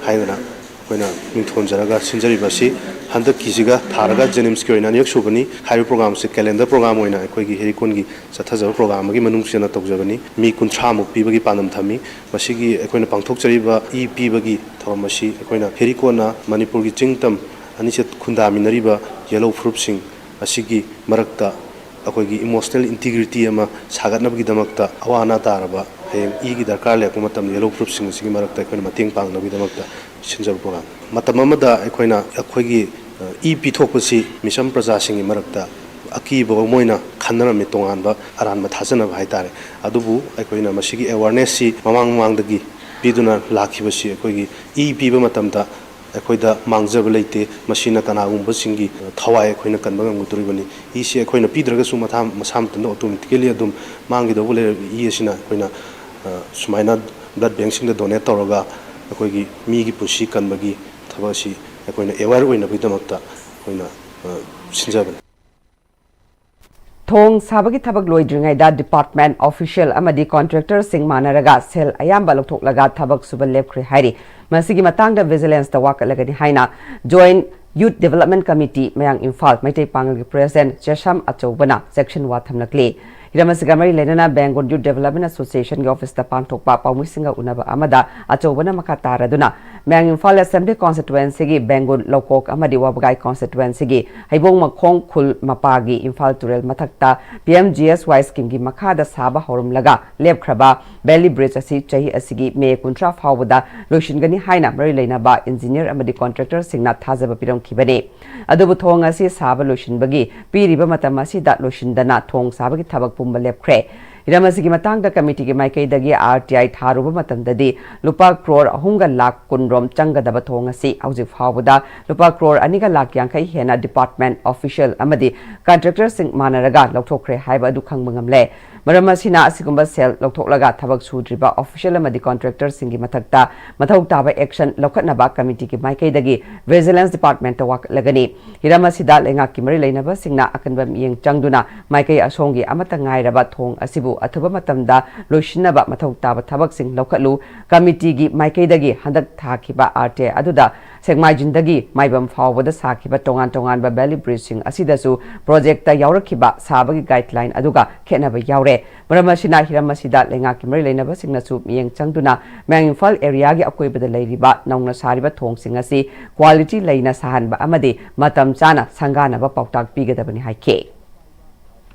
ꯍꯥꯏꯗꯅ ꯑꯩꯈꯣꯏꯅ ꯃꯤꯡꯊꯣꯟꯖꯔꯒ ꯁꯤꯟꯖꯔꯤꯕ ꯑꯁꯤ ꯍꯟꯗꯛꯀꯤꯁꯤꯒ ꯊꯥꯔꯒ ꯖꯦꯅꯤꯝꯁꯀꯤ ꯑꯣꯏꯅ ꯑꯅꯤꯔꯛ ꯁꯨꯕꯅꯤ꯫ ꯍꯥꯏꯔꯤꯕ ꯄ꯭ꯔꯣꯒ꯭ꯔꯥꯝꯁꯦ ꯀꯦꯂꯦꯟꯗꯔ ꯄ꯭ꯔꯣꯒ꯭ꯔꯥꯝ ꯑꯣꯏꯅ ꯑꯩꯈꯣꯏꯒꯤ ꯍꯦꯔꯤꯀꯣꯟꯒꯤ ꯆꯠꯊꯖꯕ ꯄ꯭ꯔꯣꯒ꯭ꯔꯥꯝ ꯑꯃꯒꯤ ꯃꯅꯨꯡ ꯆꯟꯅ ꯇꯧꯖꯕꯅꯤ꯫ ꯃꯤ ꯀꯨꯟꯊ꯭ꯔꯥꯃꯨꯛ ꯄꯤꯕꯒꯤ ꯄꯥꯟꯗꯝ ꯊꯝꯃꯤ꯫ ꯃꯁꯤꯒꯤ ꯑꯩꯈꯣꯏꯅ ꯄꯥꯡꯊꯣꯛꯆꯔꯤꯕ ꯏ ꯄꯤꯕꯒꯤ ꯊꯧꯔꯝ ꯑꯁꯤ ꯑꯩꯈꯣꯏꯅ ꯍꯦꯔꯤꯀꯣꯟꯅ ꯃꯅꯤꯄꯨꯔꯒꯤ ꯆꯤꯡ ꯇꯝ ꯑꯅꯤꯁꯤꯗ ꯈꯨꯟꯗꯥꯃꯤꯟꯅꯔꯤꯕ ꯌꯦꯜꯍꯧ ꯐꯨꯔꯨꯞꯁꯤꯡ ꯑꯁꯤꯒꯤ ꯃꯔꯛꯇ ꯑꯩꯈꯣꯏꯒꯤ ꯏꯃꯣꯁꯅꯦꯜ ꯏꯟꯇꯤꯒ꯭ꯔꯤꯇꯤ ꯑꯃ ꯁꯥꯒꯠꯅꯕꯒꯤꯗꯃꯛꯇ, ꯑꯋꯥ ꯑꯅꯥ ꯇꯥꯔꯕ, ꯍꯌꯦꯡ ꯏꯒꯤ ꯗꯔꯀꯥꯔ ꯂꯩꯔꯛꯄ ꯃꯇꯝꯗ ꯌꯦꯜꯍꯧ ꯐꯨꯔꯨꯞꯁꯤꯡ ꯑꯁꯤꯒꯤ ꯃꯔꯛꯇ ꯑꯩꯈꯣꯏꯅ ꯃꯇꯦꯡ ꯄꯥꯡꯅꯕꯒꯤꯗꯃꯛꯇ ꯁꯤꯟꯖꯕ ꯄ꯭ꯔꯣꯒ꯭ꯔꯥꯝ꯫ ꯃꯇꯝ ꯑꯃꯗ ꯑꯩꯈꯣꯏꯅ ꯑꯩꯈꯣꯏꯒꯤ, ꯑ, ꯏ ꯄꯤꯊꯣꯛꯄꯁꯤ ꯃꯤꯁꯝ ꯄ꯭ꯔꯖꯥꯁꯤꯡꯒꯤ ꯃꯔꯛꯇ ꯑꯀꯤꯕ ꯑꯃ ꯑꯣꯏꯅ ꯈꯟꯅꯔꯝꯃꯤ, ꯇꯣꯉꯥꯟꯕ ꯑꯔꯥꯟꯕ ꯊꯥꯖꯅꯕ ꯍꯥꯏꯇꯥꯔꯦ꯫ ꯑꯗꯨꯕꯨ ꯑꯩꯈꯣꯏꯅ ꯃꯁꯤꯒꯤ ꯑꯦꯋꯥꯔꯅꯦꯁꯁꯤ ꯃꯃꯥꯡ ꯃꯃꯥꯡꯗꯒꯤ ꯄꯤꯗꯨꯅ ꯂꯥꯛꯈꯤꯕꯁꯤ, ꯑꯩꯈꯣꯏꯒꯤ ꯏ ꯄꯤꯕ ꯃꯇꯝꯗ ꯑꯩꯈꯣꯏꯗ ꯃꯥꯡꯖꯕ ꯂꯩꯇꯦ꯫ ꯃꯁꯤꯅ ꯀꯅꯥꯒꯨꯝꯕꯁꯤꯡꯒꯤ ꯊꯋꯥꯏ ꯑꯩꯈꯣꯏꯅ ꯀꯟꯕ ꯉꯝꯒꯗꯧꯔꯤꯕꯅꯤ꯫ ꯏꯁꯤ ꯑꯩꯈꯣꯏꯅ ꯄꯤꯗ꯭ꯔꯒꯁꯨ ꯃꯊꯥ-, ꯃꯁꯥ ꯃꯊꯟꯇ ꯑꯣꯇꯣꯃꯦꯇꯤꯀꯦꯂꯤ ꯑꯗꯨꯝ ꯃꯥꯡꯈꯤꯗꯧꯕ ꯂꯩꯔꯕ ꯏ ꯑꯁꯤꯅ ꯑꯩꯈꯣꯏꯅ, ꯑ, ꯁꯨꯃꯥꯏꯅ ꯕ꯭ꯂꯗ ꯕꯦꯡꯁꯤꯡꯗ ꯗꯣꯅꯦꯠ ꯇꯧꯔꯒ ꯑꯩꯈꯣꯏꯒꯤ ꯃꯤꯒꯤ ꯄꯨꯟꯁꯤ ꯀꯟꯕꯒꯤ ꯊꯕꯛ ꯑꯁꯤ ꯑꯩꯈꯣꯏꯅ ꯑꯦꯋꯦꯌꯔ ꯑꯣꯏꯅꯕꯒꯤꯗꯃꯛꯇ ꯑꯩꯈꯣꯏꯅ ꯑ, ꯁꯤꯟꯖꯕꯅꯤ꯫ ꯊꯣꯡ ꯁꯥꯕꯒꯤ ꯊꯕꯛ ꯂꯣꯏꯗ꯭ꯔꯤꯉꯩꯗ ꯗꯤꯄꯥꯔꯠꯃꯦꯟ ꯑꯣꯐꯤꯁꯤꯌꯦꯜ ꯑꯃꯗꯤ ꯀꯣꯟꯇ꯭ꯔꯦꯛꯇꯔꯁꯤꯡ ꯃꯥꯟꯅꯔꯒ ꯁꯦꯜ ꯑꯌꯥꯝꯕ ꯂꯧꯊꯣꯛꯂꯒ ꯊꯕꯛ ꯁꯨꯕ ꯂꯦꯞꯈ꯭ꯔꯦ ꯍꯥꯏꯔꯤ꯫ ꯃꯁꯤꯒꯤ ꯃꯇꯥꯡꯗ ꯚꯤꯖꯤꯂꯦꯟꯁꯇ ꯋꯥꯀꯠꯂꯒꯅꯤ ꯍꯥꯏꯅ ꯖꯣꯏꯟ ꯌꯨꯠ ꯗꯤꯕꯦꯂꯞꯃꯦꯟ ꯀꯃꯤꯇꯤ ꯃꯌꯥꯡ ꯏꯝꯐꯥꯜ ꯃꯩꯇꯩ ꯄꯥꯉꯜꯒꯤ ꯄ꯭ꯔꯦꯁꯤꯗꯦꯟꯠ ꯆꯦꯁꯝ ꯑꯆꯧꯕꯅ ꯆꯦꯛꯁꯤꯟꯋꯥ ꯊꯝꯂꯛꯂꯤ꯫ ꯍꯤꯔꯝ ꯑꯁꯤꯒ ꯃꯔꯤ ꯂꯩꯅꯅ ꯕꯦꯡꯒꯨꯜ ꯌꯨꯠ ꯗꯤꯕꯦꯂꯞꯃꯦꯟ ꯑꯦꯁꯣꯁꯤꯌꯦꯁꯟꯒꯤ ꯑꯣꯐꯤꯁꯇ ꯄꯥꯡꯊꯣꯛꯄ ꯄꯥꯎꯃꯤꯁꯤꯡꯒ ꯎꯅꯕ ꯑꯃꯗ ꯑꯆꯧꯕꯅ ꯃꯈꯥ ꯇꯥꯔꯗꯨꯅ ꯃꯌꯥꯡ ꯏꯝꯐꯥꯜ ꯑꯦꯁꯦꯝꯕ꯭ꯂꯤ ꯀꯣꯟꯁꯇꯤꯇ꯭ꯋꯦꯟꯁꯤꯒꯤ ꯕꯦꯡꯒꯨꯜ ꯂꯧꯀꯣꯛ ꯑꯃꯗꯤ ꯋꯥꯕꯒꯥꯏ ꯀꯣꯟꯁꯇꯤꯇ꯭ꯋꯦꯟꯁꯤꯒꯤ ꯍꯩꯕꯣꯡ ꯃꯈꯣꯡ ꯈꯨꯜ ꯃꯄꯥꯒꯤ ꯏꯝꯐꯥꯜ ꯇꯨꯔꯦꯜ ꯃꯊꯛꯇ ꯄꯤ ꯑꯦꯝ ꯖꯤ ꯑꯦꯁ ꯋꯥꯏ ꯁ꯭ꯀꯤꯝꯒꯤ ꯃꯈꯥꯗ ꯁꯥꯕ ꯍꯧꯔꯝꯂꯒ ꯂꯦꯞꯈ꯭ꯔꯕ ꯚꯦꯂꯤ ꯕ꯭ꯔꯤꯖ ꯑꯁꯤ ꯆꯍꯤ ꯑꯁꯤꯒꯤ ꯃꯦ ꯀꯨꯟꯊ꯭ꯔꯥ ꯐꯥꯎꯕꯗ ꯂꯣꯏꯁꯤꯟꯒꯅꯤ ꯍꯥꯏꯅ ꯃꯔꯤ ꯂꯩꯅꯕ ꯏꯟꯖꯤꯅꯤꯌꯔ ꯑꯃꯗꯤ ꯀꯣꯟꯇ꯭ꯔꯦꯛꯇꯔꯁꯤꯡꯅ ꯊꯥꯖꯕ ꯄꯤꯔꯝꯈꯤꯕꯅꯤ꯫ ꯑꯗꯨꯕꯨ ꯊꯣꯡ ꯑꯁꯤ ꯁꯥꯕ ꯂꯣꯏꯁꯤꯟꯕꯒꯤ ꯄꯤꯔꯤꯕ ꯃꯇꯝ ꯑꯁꯤꯗ ꯂꯣꯏꯁꯤꯟꯗꯅ ꯊꯣꯡ ꯁꯥꯕꯒꯤ ꯊꯕꯛ ꯄꯨꯝꯕ ꯂꯦꯞꯈ꯭ꯔꯦ꯫ ꯍꯤꯔꯝ ꯑꯁꯤꯒꯤ ꯃꯇꯥꯡꯗ ꯀꯃꯤꯇꯤꯒꯤ ꯃꯥꯏꯀꯩꯗꯒꯤ ꯑꯥꯔ ꯇꯤ ꯑꯥꯏ ꯊꯥꯔꯨꯕ ꯃꯇꯝꯗꯗꯤ ꯂꯨꯄꯥ ꯀ꯭ꯔꯣꯔ ꯑꯍꯨꯝꯒ ꯂꯥꯈ ꯀꯨꯟ ꯔꯣꯝ ꯆꯪꯒꯗꯕ ꯊꯣꯡ ꯑꯁꯤ ꯍꯧꯖꯤꯛ ꯐꯥꯎꯕꯗ ꯂꯨꯄꯥ ꯀ꯭ꯔꯣꯔ ꯑꯅꯤꯒ ꯂꯥꯈ ꯌꯥꯡꯈꯩ ꯍꯦꯟꯅ ꯗꯤꯄꯥꯔꯠꯃꯦꯟ ꯑꯣꯐꯤꯁꯤꯌꯦꯜ ꯑꯃꯗꯤ ꯀꯟꯇ꯭ꯔꯦꯛꯇꯔꯁꯤꯡ ꯃꯥꯟꯅꯔꯒ ꯂꯧꯊꯣꯛꯈ꯭ꯔꯦ ꯍꯥꯏꯕ ꯑꯗꯨ ꯈꯪꯕ ꯉꯝꯂꯦ꯫ ꯃꯔꯝ ꯑꯁꯤꯅ ꯑꯁꯤꯒꯨꯝꯕ ꯁꯦꯜ ꯂꯧꯊꯣꯛꯂꯒ ꯊꯕꯛ ꯁꯨꯗ꯭ꯔꯤꯕ ꯑꯣꯐꯤꯁꯤꯌꯦꯜ ꯑꯃꯗꯤ ꯀꯟꯇ꯭ꯔꯦꯛꯇꯔꯁꯤꯡꯒꯤ ꯃꯊꯛꯇ ꯃꯊꯧ ꯇꯥꯕ ꯑꯦꯛꯁꯟ ꯂꯧꯈꯠꯅꯕ ꯀꯃꯤꯇꯤꯒꯤ ꯃꯥꯏꯀꯩꯗꯒꯤ ꯚꯤꯖꯤꯂꯦꯟꯁ ꯗꯤꯄꯥꯔꯠꯃꯦꯟꯇ ꯋꯥꯀꯠꯂꯒꯅꯤ꯫ ꯍꯤꯔꯝ ꯑꯁꯤꯗ ꯂꯩꯉꯥꯛꯀꯤ ꯃꯔꯤ ꯂꯩꯅꯕꯁꯤꯡꯅ ꯑꯀꯟꯕ ꯃꯤꯠꯌꯦꯡ ꯆꯪꯗꯨꯅ ꯃꯥꯏꯀꯩ ꯑꯁꯣꯝꯒꯤ ꯑꯃꯠꯇ ꯉꯥꯏꯔꯕ ꯊꯣꯡ ꯑꯁꯤꯕꯨ ꯑꯊꯨꯕ ꯃꯇꯝꯗ ꯂꯣꯏꯁꯤꯟꯅꯕ ꯃꯊꯧ ꯇꯥꯕ ꯊꯕꯛꯁꯤꯡ ꯂꯧꯈꯠꯂꯨ꯫ ꯀꯃꯤꯇꯤꯒꯤ ꯃꯥꯏꯀꯩꯗꯒꯤ ꯍꯟꯗꯛ ꯊꯥꯈꯤꯕ ꯑꯥꯔ ꯇꯤ ꯑꯥꯏ ꯑꯗꯨꯗ ꯁꯦꯛꯃꯥꯏꯖꯤꯟꯗꯒꯤ ꯃꯥꯏꯕꯝ ꯐꯥꯎꯕꯗ ꯁꯥꯈꯤꯕ ꯇꯣꯉꯥꯟ ꯇꯣꯉꯥꯟꯕ ꯚꯦꯂꯤ ꯕ꯭ꯔꯤꯖꯁꯤꯡ ꯑꯁꯤꯗꯁꯨ ꯄ꯭ꯔꯣꯖꯦꯛꯇ ꯌꯥꯎꯔꯛꯈꯤꯕ ꯁꯥꯕꯒꯤ ꯒꯥꯏꯗꯂꯥꯏꯟ ꯑꯗꯨꯒ ꯈꯦꯠꯅꯕ ꯌꯥꯎꯔꯦ꯫ ꯃꯔꯝ ꯑꯁꯤꯅ ꯍꯤꯔꯝ ꯑꯁꯤꯗ ꯂꯩꯉꯥꯛꯀꯤ ꯃꯔꯤ ꯂꯩꯅꯕꯁꯤꯡꯅꯁꯨ ꯃꯤꯠꯌꯦꯡ ꯆꯪꯗꯨꯅ ꯃꯌꯥꯡ ꯏꯝꯐꯥꯜ ꯑꯦꯔꯤꯌꯥꯒꯤ ꯑꯀꯣꯏꯕꯗ ꯂꯩꯔꯤꯕ ꯅꯧꯅ ꯁꯥꯔꯤꯕ ꯊꯣꯡꯁꯤꯡ ꯑꯁꯤ ꯀ꯭ꯋꯥꯂꯤꯇꯤ ꯂꯩꯅ ꯁꯥꯍꯟꯕ ꯑꯃꯗꯤ ꯃꯇꯝ ꯆꯥꯅ ꯁꯪꯒꯥꯅꯕ ꯄꯥꯎꯇꯥꯛ ꯄꯤꯒꯗꯕꯅꯤ ꯍꯥꯏꯈꯤ꯫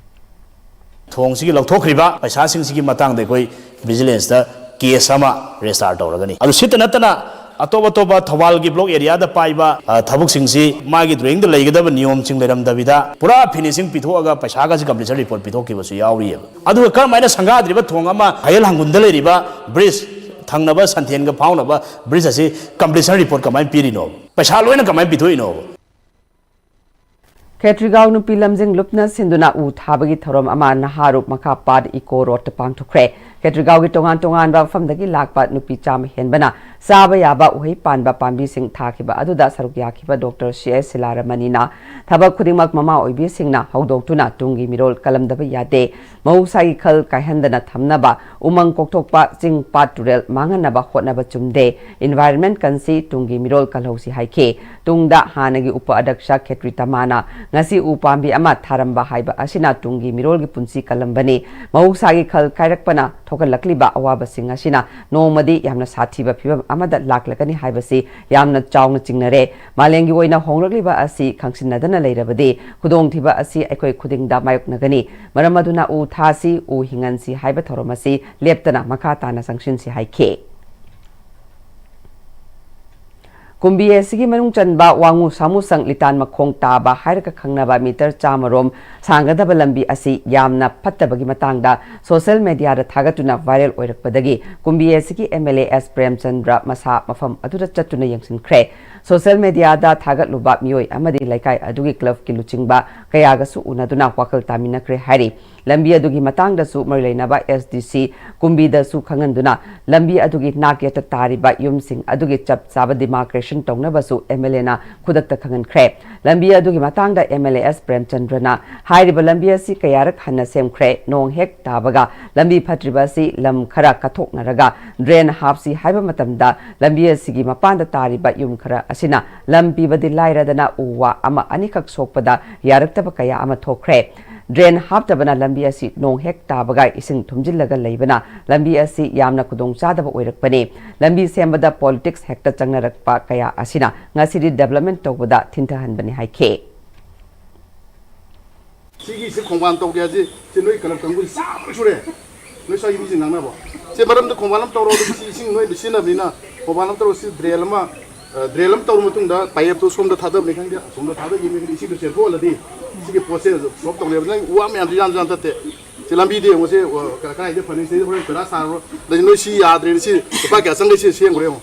ꯊꯣꯡꯁꯤꯒꯤ ꯂꯧꯊꯣꯛꯈ꯭ꯔꯤꯕ ꯄꯩꯁꯥꯁꯤꯡꯁꯤꯒꯤ ꯃꯇꯥꯡꯗ ꯑꯩꯈꯣꯏ ꯚꯤꯖꯤꯂꯦꯟꯁꯇ ꯀꯦꯁ ꯑꯃ ꯔꯦꯖꯤꯁꯇꯥꯔ ꯇꯧꯔꯒꯅꯤ꯫ ꯑꯗꯨ ꯁꯤꯇ ꯅꯠꯇꯅ ꯑꯇꯣꯞ ꯑꯇꯣꯞꯄ ꯊꯧꯕꯥꯜꯒꯤ ꯕ꯭ꯂꯣꯛ ꯑꯦꯔꯤꯌꯥꯗ ꯄꯥꯏꯕ, ꯑ, ꯊꯕꯛꯁꯤꯡꯁꯤ ꯃꯥꯒꯤ ꯗ꯭ꯔꯣꯌꯤꯡꯗ ꯂꯩꯒꯗꯕ ꯅꯤꯌꯣꯝꯁꯤꯡ ꯂꯩꯔꯝꯗꯕꯤꯗ ꯄꯨꯔꯥ ꯐꯤꯅꯤꯁꯤꯡ ꯄꯤꯊꯣꯛꯑꯒ ꯄꯩꯁꯥꯒꯁꯤ ꯀꯝꯄ꯭ꯂꯤꯁꯟ ꯔꯤꯄꯣꯔꯠ ꯄꯤꯊꯣꯛꯈꯤꯕꯁꯨ ꯌꯥꯎꯔꯤꯑꯕ꯫ ꯑꯗꯨꯒ ꯀꯔꯝꯍꯥꯏꯅ ꯁꯪꯒꯥꯗ꯭ꯔꯤꯕ ꯊꯣꯡ ꯑꯃ ꯍꯌꯦꯜ ꯍꯪꯒꯨꯟꯗ ꯂꯩꯔꯤꯕ ꯕ꯭ꯔꯤꯖ, ꯊꯪꯅꯕ ꯁꯟꯊꯦꯟꯒ ꯐꯥꯎꯅꯕ ꯕ꯭ꯔꯤꯖ ꯑꯁꯤ ꯀꯝꯄ꯭ꯂꯤꯁꯟ ꯔꯤꯄꯣꯔꯠ ꯀꯃꯥꯏꯅ ꯄꯤꯔꯤꯅꯣ? ꯄꯩꯁꯥ ꯂꯣꯏꯅ ꯀꯃꯥꯏꯅ ꯄꯤꯊꯣꯛꯏꯅꯣꯕ? ꯈꯦꯇ꯭ꯔꯤꯒꯥꯎ ꯅꯨꯄꯤ ꯂꯝꯖꯤꯡ ꯂꯨꯞꯅ ꯁꯤꯟꯗꯨꯅ ꯎ ꯊꯥꯕꯒꯤ ꯊꯧꯔꯝ ꯑꯃ ꯅꯍꯥꯔꯨꯞ ꯃꯈꯥ ꯄꯥꯠ ꯏꯀꯣ ꯔꯣꯗꯇ ꯄꯥꯡꯊꯣꯛꯈ꯭ꯔꯦ꯫ ꯈꯦꯇ꯭ꯔꯤꯒꯥꯎꯒꯤ ꯇꯣꯉꯥꯟ ꯇꯣꯉꯥꯟꯕ ꯃꯐꯝꯗꯒꯤ ꯂꯥꯛꯄ ꯅꯨꯄꯤ ꯆꯥꯝꯃ ꯍꯦꯟꯕꯅ ꯆꯥꯕ ꯌꯥꯕ ꯎꯍꯩ ꯄꯥꯟꯕ ꯄꯥꯝꯕꯤꯁꯤꯡ ꯊꯥꯈꯤꯕ ꯑꯗꯨꯗ ꯁꯔꯨꯛ ꯌꯥꯈꯤꯕ ꯗꯣꯛꯇꯔ ꯁꯤ ꯑꯦꯁ ꯁꯤꯂꯥꯔꯥꯃꯅꯤꯅ ꯊꯕꯛ ꯈꯨꯗꯤꯡꯃꯛ ꯃꯃꯥ ꯑꯣꯏꯕꯤꯁꯤꯡꯅ ꯍꯧꯗꯣꯛꯇꯨꯅ ꯇꯨꯡꯒꯤ ꯃꯤꯔꯣꯜ ꯀꯜꯂꯝꯗꯕ ꯌꯥꯗꯦ꯫ ꯃꯍꯧꯁꯥꯒꯤ ꯈꯜ ꯀꯥꯏꯍꯟꯗꯅ ꯊꯝꯅꯕ, ꯎꯃꯪ ꯀꯣꯛꯊꯣꯛꯄ, ꯆꯤꯡ ꯄꯥꯠ ꯇꯨꯔꯦꯜ ꯃꯥꯡꯍꯟꯅꯕ ꯍꯣꯠꯅꯕ ꯆꯨꯝꯗꯦ꯫ Environment ꯀꯟꯁꯤ, ꯇꯨꯡꯒꯤ ꯃꯤꯔꯣꯜ ꯀꯜꯍꯧꯁꯤ ꯍꯥꯏꯈꯤ꯫ ꯇꯨꯡꯗ ꯍꯥꯟꯅꯒꯤ ꯎꯄ ꯑꯗ꯭ꯌꯛꯁ ꯈꯦꯇ꯭ꯔꯤ ꯇꯃꯥꯅ ꯉꯁꯤ ꯎ ꯄꯥꯝꯕꯤ ꯑꯃ ꯊꯥꯔꯝꯕ ꯍꯥꯏꯕ ꯑꯁꯤꯅ ꯇꯨꯡꯒꯤ ꯃꯤꯔꯣꯜꯒꯤ ꯄꯨꯟꯁꯤ ꯀꯜꯂꯝꯕꯅꯤ꯫ ꯃꯍꯧꯁꯥꯒꯤ ꯈꯜ ꯀꯥꯏꯔꯛꯄꯅ ꯊꯣꯛꯍꯜꯂꯛꯂꯤꯕ ꯑꯋꯥꯕꯁꯤꯡ ꯑꯁꯤꯅ ꯅꯣꯡꯃꯗꯤ ꯌꯥꯝꯅ ꯁꯥꯊꯤꯕ ꯐꯤꯚꯝ ꯑꯃꯗ ꯂꯥꯛꯂꯒꯅꯤ ꯍꯥꯏꯕꯁꯤ ꯌꯥꯝꯅ ꯆꯥꯎꯅ ꯆꯤꯡꯅꯔꯦ꯫ ꯃꯥꯂꯦꯝꯒꯤ ꯑꯣꯏꯅ ꯍꯣꯡꯂꯛꯂꯤꯕ ꯑꯁꯤ ꯈꯪꯁꯤꯟꯅꯗꯅ ꯂꯩꯔꯕꯗꯤ ꯈꯨꯗꯣꯡꯊꯤꯕ ꯑꯁꯤ ꯑꯩꯈꯣꯏ ꯈꯨꯗꯤꯡꯗ ꯃꯥꯌꯣꯛꯅꯒꯅꯤ꯫ ꯃꯔꯝ ꯑꯗꯨꯅ ꯎ ꯊꯥꯁꯤ, ꯎ ꯍꯤꯡꯍꯟꯁꯤ ꯍꯥꯏꯕ ꯊꯧꯔꯝ ꯑꯁꯤ ꯂꯦꯞꯇꯅ ꯃꯈꯥ ꯇꯥꯅ ꯆꯪꯁꯤꯟꯁꯤ ꯍꯥꯏꯈꯤ꯫ ꯀꯨꯝꯕꯤ ꯑꯦꯁꯤꯒꯤ ꯃꯅꯨꯡ ꯆꯟꯕ ꯋꯥꯉꯨ ꯁꯥꯃꯨꯁꯪ ꯂꯤꯇꯥꯟ ꯃꯈꯣꯡ ꯇꯥꯕ ꯍꯥꯏꯔꯒ ꯈꯪꯅꯕ ꯃꯤꯇꯔ ꯆꯥꯝꯃ ꯔꯣꯝ ꯁꯥꯡꯒꯗꯕ ꯂꯝꯕꯤ ꯑꯁꯤ ꯌꯥꯝꯅ ꯐꯠꯇꯕꯒꯤ ꯃꯇꯥꯡꯗ ꯁꯣꯁꯤꯌꯦꯜ ꯃꯦꯗꯤꯌꯥꯗ ꯊꯥꯒꯠꯇꯨꯅ ꯚꯥꯏꯔꯦꯜ ꯑꯣꯏꯔꯛꯄꯗꯒꯤ ꯀꯨꯝꯕꯤ ꯑꯦꯁꯤꯒꯤ M L A S Premchandra ꯃꯁꯥ ꯃꯐꯝ ꯑꯗꯨꯗ ꯆꯠꯇꯨꯅ ꯌꯦꯡꯁꯤꯟꯈ꯭ꯔꯦ꯫ ꯁꯣꯁꯤꯌꯦꯜ ꯃꯦꯗꯤꯌꯥꯗ ꯊꯥꯒꯠꯂꯨꯕ ꯃꯤꯑꯣꯏ ꯑꯃꯗꯤ ꯂꯩꯀꯥꯏ ꯑꯗꯨꯒꯤ ꯀ꯭ꯂꯕꯀꯤ ꯂꯨꯆꯤꯡꯕ ꯀꯌꯥꯒꯁꯨ ꯎꯅꯗꯨꯅ ꯋꯥꯈꯜ ꯇꯥꯃꯤꯟꯅꯈ꯭ꯔꯦ ꯍꯥꯏꯔꯤ꯫ ꯂꯝꯕꯤ ꯑꯗꯨꯒꯤ ꯃꯇꯥꯡꯗꯁꯨ ꯃꯔꯤ ꯂꯩꯅꯕ ꯑꯦꯁ ꯗꯤ ꯁꯤ ꯀꯨꯝꯕꯤꯗꯁꯨ ꯈꯪꯍꯟꯗꯨꯅ ꯂꯝꯕꯤ ꯑꯗꯨꯒꯤ ꯅꯥꯛ ꯌꯦꯠꯇ ꯇꯥꯔꯤꯕ ꯌꯨꯝꯁꯤꯡ ꯑꯗꯨꯒꯤ ꯆꯞ ꯆꯥꯕ ꯗꯤꯃꯥꯔꯀꯦꯁꯟ ꯇꯧꯅꯕꯁꯨ ꯑꯦꯝ ꯑꯦꯜ ꯑꯦꯅ ꯈꯨꯗꯛꯇ ꯈꯪꯍꯟꯈ꯭ꯔꯦ꯫ ꯂꯝꯕꯤ ꯑꯗꯨꯒꯤ ꯃꯇꯥꯡꯗ ꯑꯦꯝ ꯑꯦꯜ ꯑꯦ ꯑꯦꯁ ꯄ꯭ꯔꯦꯝꯆꯟꯗ꯭ꯔꯅ ꯍꯥꯏꯔꯤꯕ ꯂꯝꯕꯤ ꯑꯁꯤ ꯀꯌꯥꯔꯛ ꯍꯟꯅ ꯁꯦꯝꯈ꯭ꯔꯦ, ꯅꯣꯡ ꯍꯦꯛ ꯇꯥꯕꯒ ꯂꯝꯕꯤ ꯐꯠꯇ꯭ꯔꯤꯕ ꯑꯁꯤ ꯂꯝ ꯈꯔ ꯀꯠꯊꯣꯛꯅꯔꯒ ꯗ꯭ꯔꯦꯟ ꯍꯥꯞꯁꯤ ꯍꯥꯏꯕ ꯃꯇꯝꯗ ꯂꯝꯕꯤ ꯑꯁꯤꯒꯤ ꯃꯄꯥꯟꯗ ꯇꯥꯔꯤꯕ ꯌꯨꯝ ꯈꯔ ꯑꯁꯤꯅ ꯂꯝ ꯄꯤꯕꯗꯤ ꯂꯥꯏꯔꯗꯅ ꯎ ꯋꯥ ꯑꯃ ꯑꯅꯤꯈꯛ ꯁꯣꯛꯄꯗ ꯌꯥꯔꯛꯇꯕ ꯀꯌꯥ ꯑꯃ ꯊꯣꯛꯈ꯭ꯔꯦ꯫ ꯗ꯭ꯔꯦꯟ ꯍꯥꯞꯇꯕꯅ ꯂꯝꯕꯤ ꯑꯁꯤ ꯅꯣꯡ ꯍꯦꯛ ꯇꯥꯕꯒ ꯏꯁꯤꯡ ꯊꯨꯝꯖꯤꯜꯂꯒ ꯂꯩꯕꯅ ꯂꯝꯕꯤ ꯑꯁꯤ ꯌꯥꯝꯅ ꯈꯨꯗꯣꯡ ꯆꯥꯗꯕ ꯑꯣꯏꯔꯛꯄꯅꯤ꯫ ꯂꯝꯕꯤ ꯁꯦꯝꯕꯗ ꯄꯣꯂꯤꯇꯤꯛꯁ ꯍꯦꯛꯇ ꯆꯪꯅꯔꯛꯄ ꯀꯌꯥ ꯑꯁꯤꯅ ꯉꯁꯤꯗꯤ ꯗꯦꯕꯂꯞꯃꯦꯟ ꯇꯧꯕꯗ ꯊꯤꯟꯊꯍꯟꯕꯅꯤ ꯍꯥꯏꯈꯤ꯫ ꯁꯤꯒꯤꯁꯤ ꯈꯣꯡꯕꯥꯟ ꯇꯧꯒꯦ ꯍꯥꯏꯁꯤ ꯁꯤ ꯅꯣꯏ ꯀꯂꯕ ꯀꯥꯡꯕꯨꯁꯤ ꯆꯥꯕ ꯁꯨꯔꯦ꯫ ꯅꯣꯏ ꯁ꯭ꯋꯥꯏꯒꯤ ꯃꯤꯁꯤꯡ ꯉꯥꯡꯅꯕꯣ? ꯁꯤ ꯃꯔꯝꯗ ꯈꯣꯡꯕꯥꯟ ꯑꯃ ꯇꯧꯔꯣ, ꯑꯗꯨꯒ ꯁꯤ ꯏꯁꯤꯡ ꯅꯣꯏ ꯁꯤꯖꯤꯟꯅꯕꯅꯤꯅ ꯈꯣꯡꯕꯥꯟ ꯑꯃ ꯇꯧꯔꯣ꯫ ꯁꯤ ꯗ꯭ꯔꯦꯟ ꯑꯃ, ꯑ, ꯗ꯭ꯔꯦꯟ ꯑꯃ ꯇꯧꯔ ꯃꯇꯨꯡꯗ ꯄꯥꯏꯞꯇꯣ ꯁꯣꯝꯗ ꯊꯥꯗꯕꯅꯤ ꯈꯪꯗꯦ, ꯑꯁꯣꯝꯗ ꯊꯥꯗꯈꯤꯕꯅꯤ ꯈꯪꯗꯦ, ꯏꯁꯤꯡꯗꯣ ꯆꯦꯟꯊꯣꯛꯍꯜꯂꯗꯤ ꯁꯤꯒꯤ ꯄꯣꯠꯁꯦ ꯁꯣꯜꯕ ꯇꯧꯅꯦꯕ꯫ ꯅꯪ ꯋꯥ ꯃꯌꯥꯝꯁꯤ ꯌꯥꯝ ꯌꯥꯝ ꯇꯠꯇꯦ꯫ ꯁꯤ ꯂꯝꯕꯤꯗꯤ ꯌꯦꯡꯉꯨ, ꯁꯤ, ꯑ, ꯀ-, ꯀꯗꯥꯏꯗ ꯐꯅꯤ? ꯁꯤꯗꯩꯗ ꯍꯣꯔꯦꯟ ꯀꯣꯏꯂꯥ ꯁꯥꯔꯣ꯫ ꯑꯗꯩ ꯅꯣꯏ ꯁꯤ ꯌꯥꯗ꯭ꯔꯦꯅꯦ, ꯁꯤ ꯂꯨꯄꯥ ꯀꯌꯥ ꯆꯪꯒꯦ? ꯁꯤ ꯁꯦꯝꯈ꯭ꯔꯦ ꯌꯦꯡꯉꯣ꯫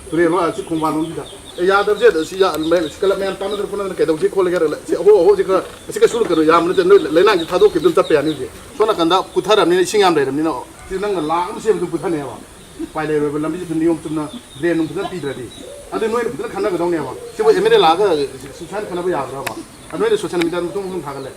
ꯇꯨꯔꯦꯜ ꯂꯣ, ꯑ, ꯁꯤ ꯈꯣꯡꯕꯥꯟ ꯂꯣꯝꯁꯤꯗ꯫ ꯑꯦ, ꯌꯥꯗꯕꯁꯦ, ꯑꯗ ꯁꯤ ꯌꯥ-, ꯃꯌꯥꯝ, ꯁꯤ ꯀꯂꯕ ꯃꯌꯥꯝ ꯇꯥꯟꯅꯗꯅ ꯈꯣꯠꯅꯗꯅ ꯀꯩꯗꯧꯁꯤ ꯈꯣꯠꯂꯒꯦ ꯍꯥꯏꯔꯒ ꯂꯩ-, ꯁꯤ ꯑꯍꯣ ꯑꯍꯣꯁꯤ ꯈꯔ, ꯑꯁꯤ ꯀꯩꯁꯨ ꯀꯩꯅꯣ ꯌꯥꯝꯕ ꯅꯠꯇꯦ꯫ ꯅꯣꯏ ꯂꯩꯅꯥꯡꯁꯤ ꯊꯥꯗꯣꯛꯈꯤꯕꯗ ꯑꯗꯨꯝ ꯆꯠꯄ ꯌꯥꯅꯤ ꯍꯧꯖꯤꯛ꯫ ꯁꯣꯝ ꯅꯥꯀꯟꯗ ꯀꯨꯠꯊꯔꯕꯅꯤꯅ, ꯏꯁꯤꯡ ꯌꯥꯝ ꯂꯩꯔꯕꯅꯤꯅ, ꯅꯪꯅ ꯂꯥꯛ ꯑꯃ ꯁꯦꯝꯕꯗꯨ ꯄꯨꯊꯅꯦꯕ꯫ ꯎꯄꯥꯏ ꯂꯩꯔꯣꯏꯕ, ꯂꯝꯕꯤꯁꯦ ꯅꯤꯌꯣꯝ ꯆꯨꯝꯅ ꯗ꯭ꯔꯦꯟ ꯅꯨꯡ ꯐꯖꯅ ꯄꯤꯗ꯭ꯔꯗꯤ꯫ ꯑꯗꯨ ꯅꯣꯏꯅ ꯐꯖꯅ ꯈꯟꯅꯒꯗꯧꯅꯦꯕ꯫ ꯁꯤꯕꯨ ꯑꯦꯝ ꯑꯦꯜ ꯑꯦ ꯂꯥꯛꯑꯒ ꯁꯨꯃꯥꯏꯅ ꯈꯟꯅꯕ ꯌꯥꯒꯗ꯭ꯔꯕ? ꯑꯗꯨ ꯅꯣꯏꯅ ꯁꯣꯁꯦꯜ ꯃꯤꯗꯤꯌꯥꯗ ꯃꯊꯣꯡ ꯃꯊꯣꯡ ꯊꯥꯒꯠꯂꯦ꯫